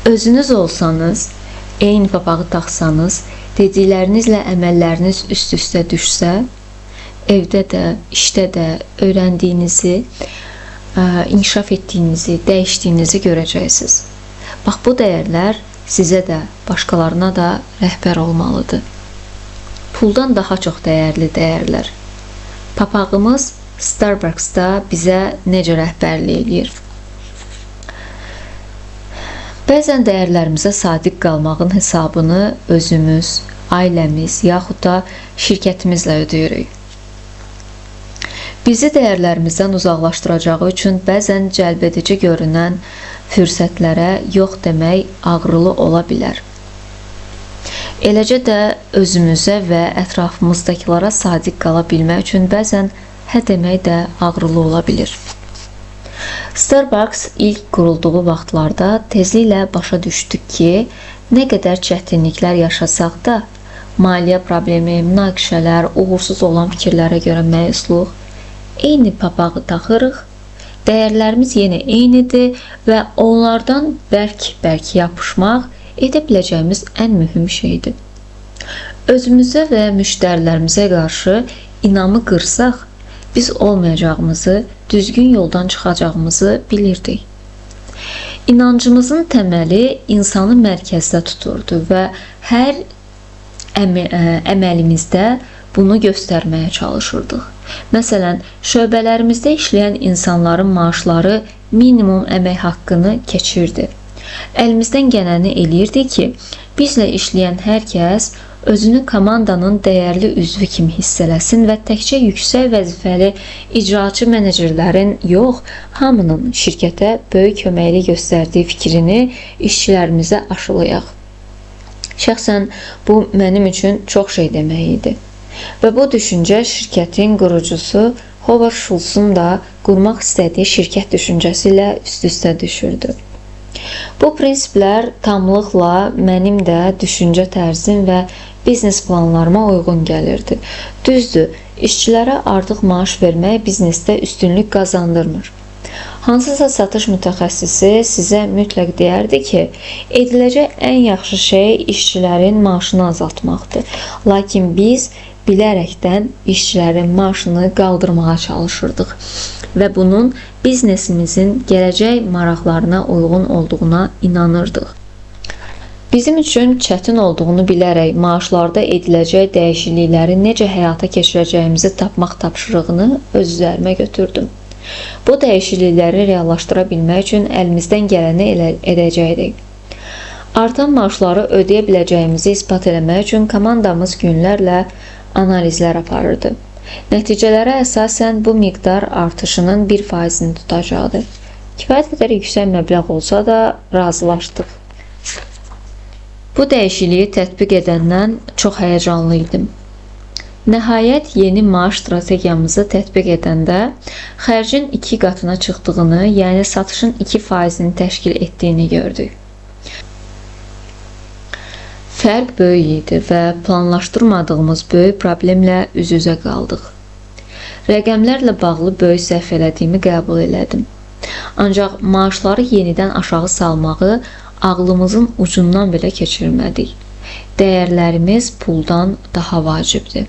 Özünüz olsanız, eyni papağı taxsanız, dediklərinizlə əməlləriniz üst-üstə düşsə, evdə də, işdə də öyrəndiyinizi, inkişaf etdiyinizi, dəyişdiyinizi görəcəksiniz. Bax, bu dəyərlər sizə də, başqalarına da rəhbər olmalıdır. Puldan daha çox dəyərli dəyərlər. Papağımız Starbucks'da bizə necə rəhbərlik eləyir? Bəzən dəyərlərimizə sadiq qalmağın hesabını özümüz, ailəmiz, yaxud da şirkətimizlə ödəyirik. Bizi dəyərlərimizdən uzaqlaşdıracağı üçün bəzən cəlbedici görünən fürsətlərə yox demək ağrılı ola bilər. Eləcə də özümüzə və ətrafımızdakılara sadiq qala bilmək üçün bəzən hə demək də ağrılı ola bilir. Starbucks ilk qurulduğu vaxtlarda tezliklə başa düşdük ki, nə qədər çətinliklər yaşasaq da, maliyyə problemi, münaqişələr, uğursuz olan fikirlərə görə məyusluq, eyni papağı taxırıq, dəyərlərimiz yenə eynidir və onlardan bərk-bərk yapışmaq edə biləcəyimiz ən mühüm şeydir. Özümüzə və müştərilərimizə qarşı inamı qırsaq, biz olmayacağımızı, düzgün yoldan çıxacağımızı bilirdik. İnancımızın təməli insanı mərkəzdə tuturdu və hər əməlimizdə bunu göstərməyə çalışırdıq. Məsələn, şöbələrimizdə işləyən insanların maaşları minimum əmək haqqını keçirdi. Əlimizdən gələni eləyirdik ki, bizlə işləyən hər kəs özünü komandanın dəyərli üzvü kimi hiss eləsin və təkcə yüksək vəzifəli icraçı menecerlərin yox, hamının şirkətə böyük köməklik göstərdiyi fikrini işçilərimizə aşılayaq. Şəxsən bu mənim üçün çox şey demək idi. Və bu düşüncə şirkətin qurucusu Howard Schultzun da qurmaq istədiyi şirkət düşüncəsi ilə üst-üstə düşürdü. Bu prinsiplər tamlıqla mənim də düşüncə tərzim və biznes planlarıma uyğun gəlirdi. Düzdür, işçilərə artıq maaş vermək biznesdə üstünlük qazandırmır. Hansısa satış mütəxəssisi sizə mütləq deyərdi ki, ediləcək ən yaxşı şey işçilərin maaşını azaltmaqdır. Lakin biz bilərəkdən işçilərin maaşını qaldırmağa çalışırdıq və bunun biznesimizin gələcək maraqlarına uyğun olduğuna inanırdıq. Bizim üçün çətin olduğunu bilərək maaşlarda ediləcək dəyişiklikləri necə həyata keçirəcəyimizi tapmaq tapşırığını öz üzərimə götürdüm. Bu dəyişiklikləri reallaşdıra bilmək üçün əlimizdən gələni edəcəkdik. Artan maaşları ödəyə biləcəyimizi isbat eləmək üçün komandamız günlərlə analizlər aparırdı. Nəticələrə əsasən bu miqdar artışının 1%-ni tutacaqdı. Kifayət qədər yüksək məbləğ olsa da razılaşdıq. Bu dəyişikliyi tətbiq edəndən çox həyəcanlı idim. Nəhayət yeni maaş strategiyamızı tətbiq edəndə xərcin 2 qatına çıxdığını, yəni satışın 2%-ni təşkil etdiyini gördük. Fərq böyük idi və planlaşdırmadığımız böyük problemlə üz-üzə qaldıq. Rəqəmlərlə bağlı böyük səhv elədiyimi qəbul elədim. Ancaq maaşları yenidən aşağı salmağı ağlımızın ucundan belə keçirmədik. Dəyərlərimiz puldan daha vacibdir.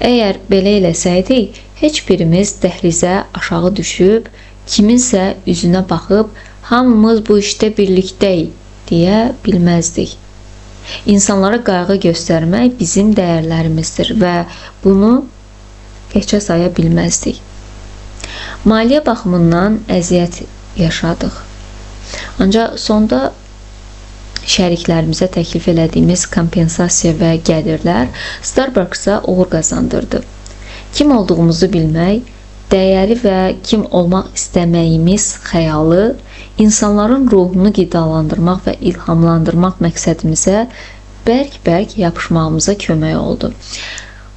Əgər belə eləsəydik, heç birimiz dəhlizə aşağı düşüb, kiminsə üzünə baxıb, hamımız bu işdə birlikdəyik deyə bilməzdik. İnsanlara qayğı göstərmək bizim dəyərlərimizdir və bunu heçə saya bilməzdik. Maliyyə baxımından əziyyət yaşadıq. Ancaq sonda şəriklərimizə təklif elədiyimiz kompensasiya və gəlirlər Starbucks-a uğur qazandırdı. Kim olduğumuzu bilmək, dəyəri və kim olmaq istəməyimiz xəyalı, insanların ruhunu qidalandırmaq və ilhamlandırmaq məqsədimizə bərk-bərk yapışmağımıza kömək oldu.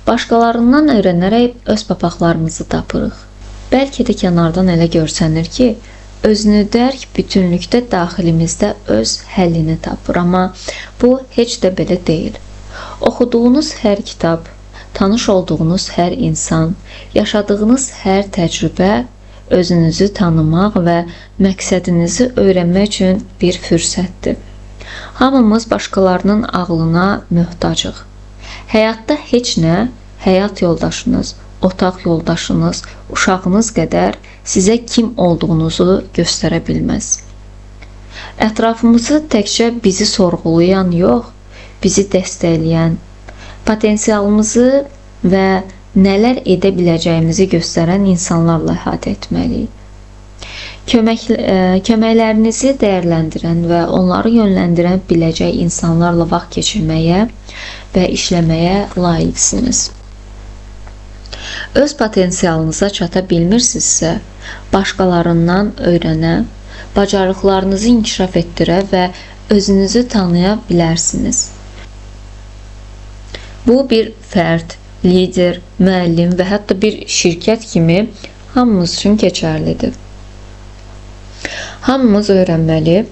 Başqalarından öyrənərək öz papaqlarımızı tapırıq. Bəlkə də kənardan elə görsənir ki, özünü dərk bütünlükdə daxilimizdə öz həllini tapır, amma bu heç də belə deyil. Oxuduğunuz hər kitab, tanış olduğunuz hər insan, yaşadığınız hər təcrübə özünüzü tanımaq və məqsədinizi öyrənmək üçün bir fürsətdir. Hamımız başqalarının ağlına möhtacıq. Həyatda heç nə həyat yoldaşınız, otaq yoldaşınız, uşağınız qədər sizə kim olduğunuzu göstərə bilməz. Ətrafımızı təkcə bizi sorğulayan yox, bizi dəstəkləyən, potensialımızı və nələr edə biləcəyimizi göstərən insanlarla əhatə etməliyik. Köməklərinizi dəyərləndirən və onları yönləndirən biləcək insanlarla vaxt keçirməyə və işləməyə layiqsiniz. Öz potensialınıza çata bilmirsinizsə, başqalarından öyrənə, bacarıqlarınızı inkişaf etdirə və özünüzü tanıya bilərsiniz. Bu bir fərd, lider, müəllim və hətta bir şirkət kimi hamımız üçün keçərlidir. Hamımız öyrənməli,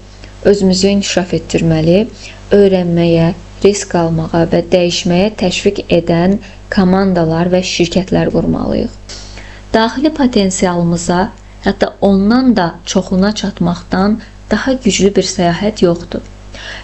özümüzü inkişaf etdirməli, öyrənməyə, risk almağa və dəyişməyə təşviq edən komandalar və şirkətlər qurmalıyıq. Daxili potensialımıza, hətta ondan da çoxuna çatmaqdan daha güclü bir səyahət yoxdur.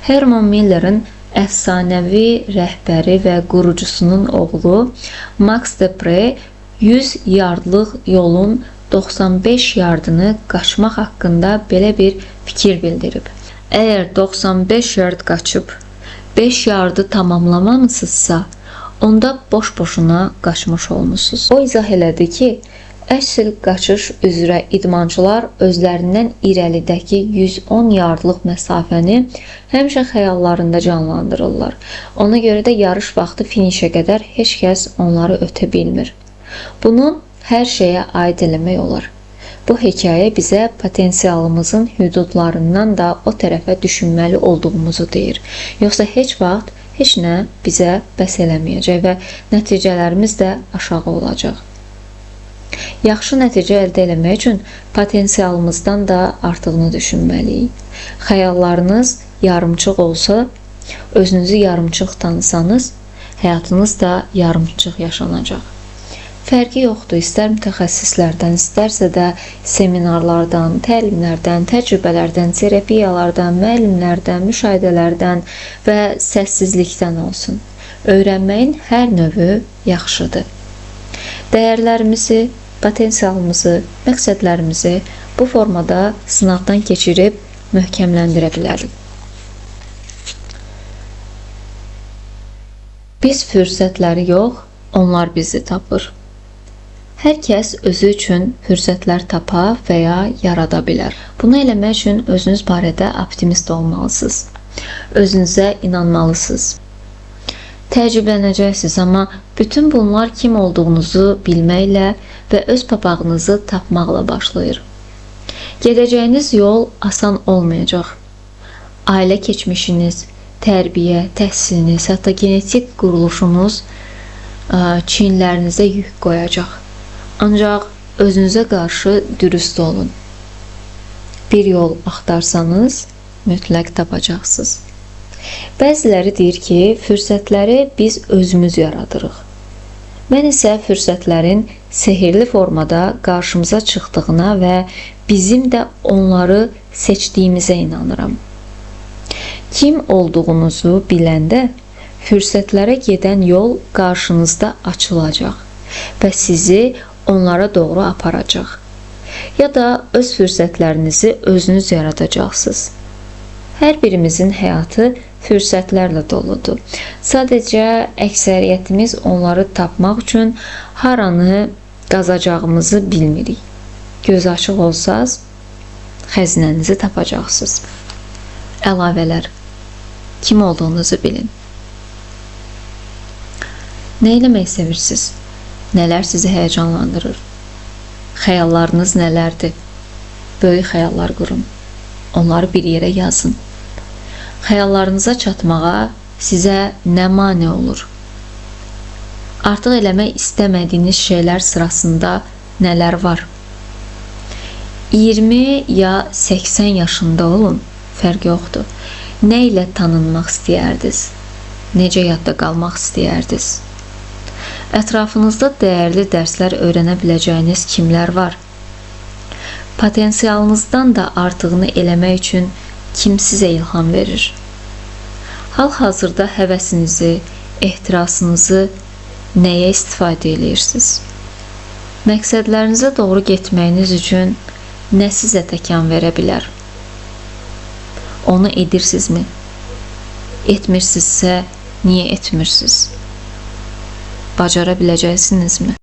Herman Miller'in əfsanəvi rəhbəri və qurucusunun oğlu Max Depre 100 yardlıq yolun 95 yardını qaçmaq haqqında belə bir fikir bildirib. Əgər 95 yard qaçıb 5 yardı tamamlamamısınızsa, onda boş-boşuna qaçmış olmusunuz. O izah elədi ki, əsl qaçış üzrə idmançılar özlərindən irəlidəki 110 yardlıq məsafəni həmişə xəyallarında canlandırırlar. Ona görə də yarış vaxtı finişə qədər heç kəs onları ötə bilmir. Bunu hər şeyə aid eləmək olar. Bu hekayə bizə potensialımızın hüdudlarından da o tərəfə düşünməli olduğumuzu deyir. Yoxsa heç vaxt heç nə bizə bəs eləməyəcək və nəticələrimiz də aşağı olacaq. Yaxşı nəticə əldə eləmək üçün potensialımızdan da artığını düşünməliyik. Xəyallarınız yarımçıq olsa, özünüzü yarımçıq tanısanız, həyatınız da yarımçıq yaşanacaq. Fərqi yoxdur, istər mütəxəssislərdən, istərsə də seminarlardan, təlimlərdən, təcrübələrdən, terapiyalardan, müəllimlərdən, müşahidələrdən və səssizlikdən olsun. Öyrənməyin hər növü yaxşıdır. Dəyərlərimizi, potensialımızı, məqsədlərimizi bu formada sınaqdan keçirib möhkəmləndirə bilərik. Biz fürsətləri yox, onlar bizi tapır. Hər kəs özü üçün fürsətlər tapa və ya yarada bilər. Bunu eləmək üçün özünüz barədə optimist olmalısınız. Özünüzə inanmalısınız. Təəccüblənəcəksiniz, amma bütün bunlar kim olduğunuzu bilməklə və öz papağınızı tapmaqla başlayır. Gedəcəyiniz yol asan olmayacaq. Ailə keçmişiniz, tərbiyə, təhsiliniz, hətta genetik quruluşunuz çiyinlərinizə yük qoyacaq. Ancaq özünüzə qarşı dürüst olun. Bir yol axtarsanız, mütləq tapacaqsınız. Bəziləri deyir ki, fürsətləri biz özümüz yaradırıq. Mən isə fürsətlərin sehirli formada qarşımıza çıxdığına və bizim də onları seçdiyimizə inanıram. Kim olduğunuzu biləndə fürsətlərə gedən yol qarşınızda açılacaq və sizi onlara doğru aparacaq. Ya da öz fürsətlərinizi özünüz yaradacaqsınız. Hər birimizin həyatı fürsətlərlə doludur. Sadəcə əksəriyyətimiz onları tapmaq üçün haranı qazacağımızı bilmirik. Göz açıq olsaz, xəzinənizi tapacaqsınız. Əlavələr. Kim olduğunuzu bilin. Nə eləmək sevirsiniz? Nələr sizi həyəcanlandırır? Xəyallarınız nələrdir? Böyük xəyallar qurun. Onları bir yerə yazın. Xəyallarınıza çatmağa sizə nə mane olur? Artıq eləmək istəmədiyiniz şeylər sırasında nələr var? 20 ya 80 yaşında olun, fərq yoxdur. Nə ilə tanınmaq istəyərdiniz? Necə yadda qalmaq istəyərdiniz? Ətrafınızda dəyərli dərslər öyrənə biləcəyiniz kimlər var? Potensialınızdan da artığını eləmək üçün kim sizə ilham verir? Hal-hazırda həvəsinizi, ehtirasınızı nəyə istifadə edirsiniz? Məqsədlərinizə doğru getməyiniz üçün nə sizə təkan verə bilər? Onu edirsinizmi? Etmirsinizsə, niyə etmirsiniz? Bacara biləcəksinizmi?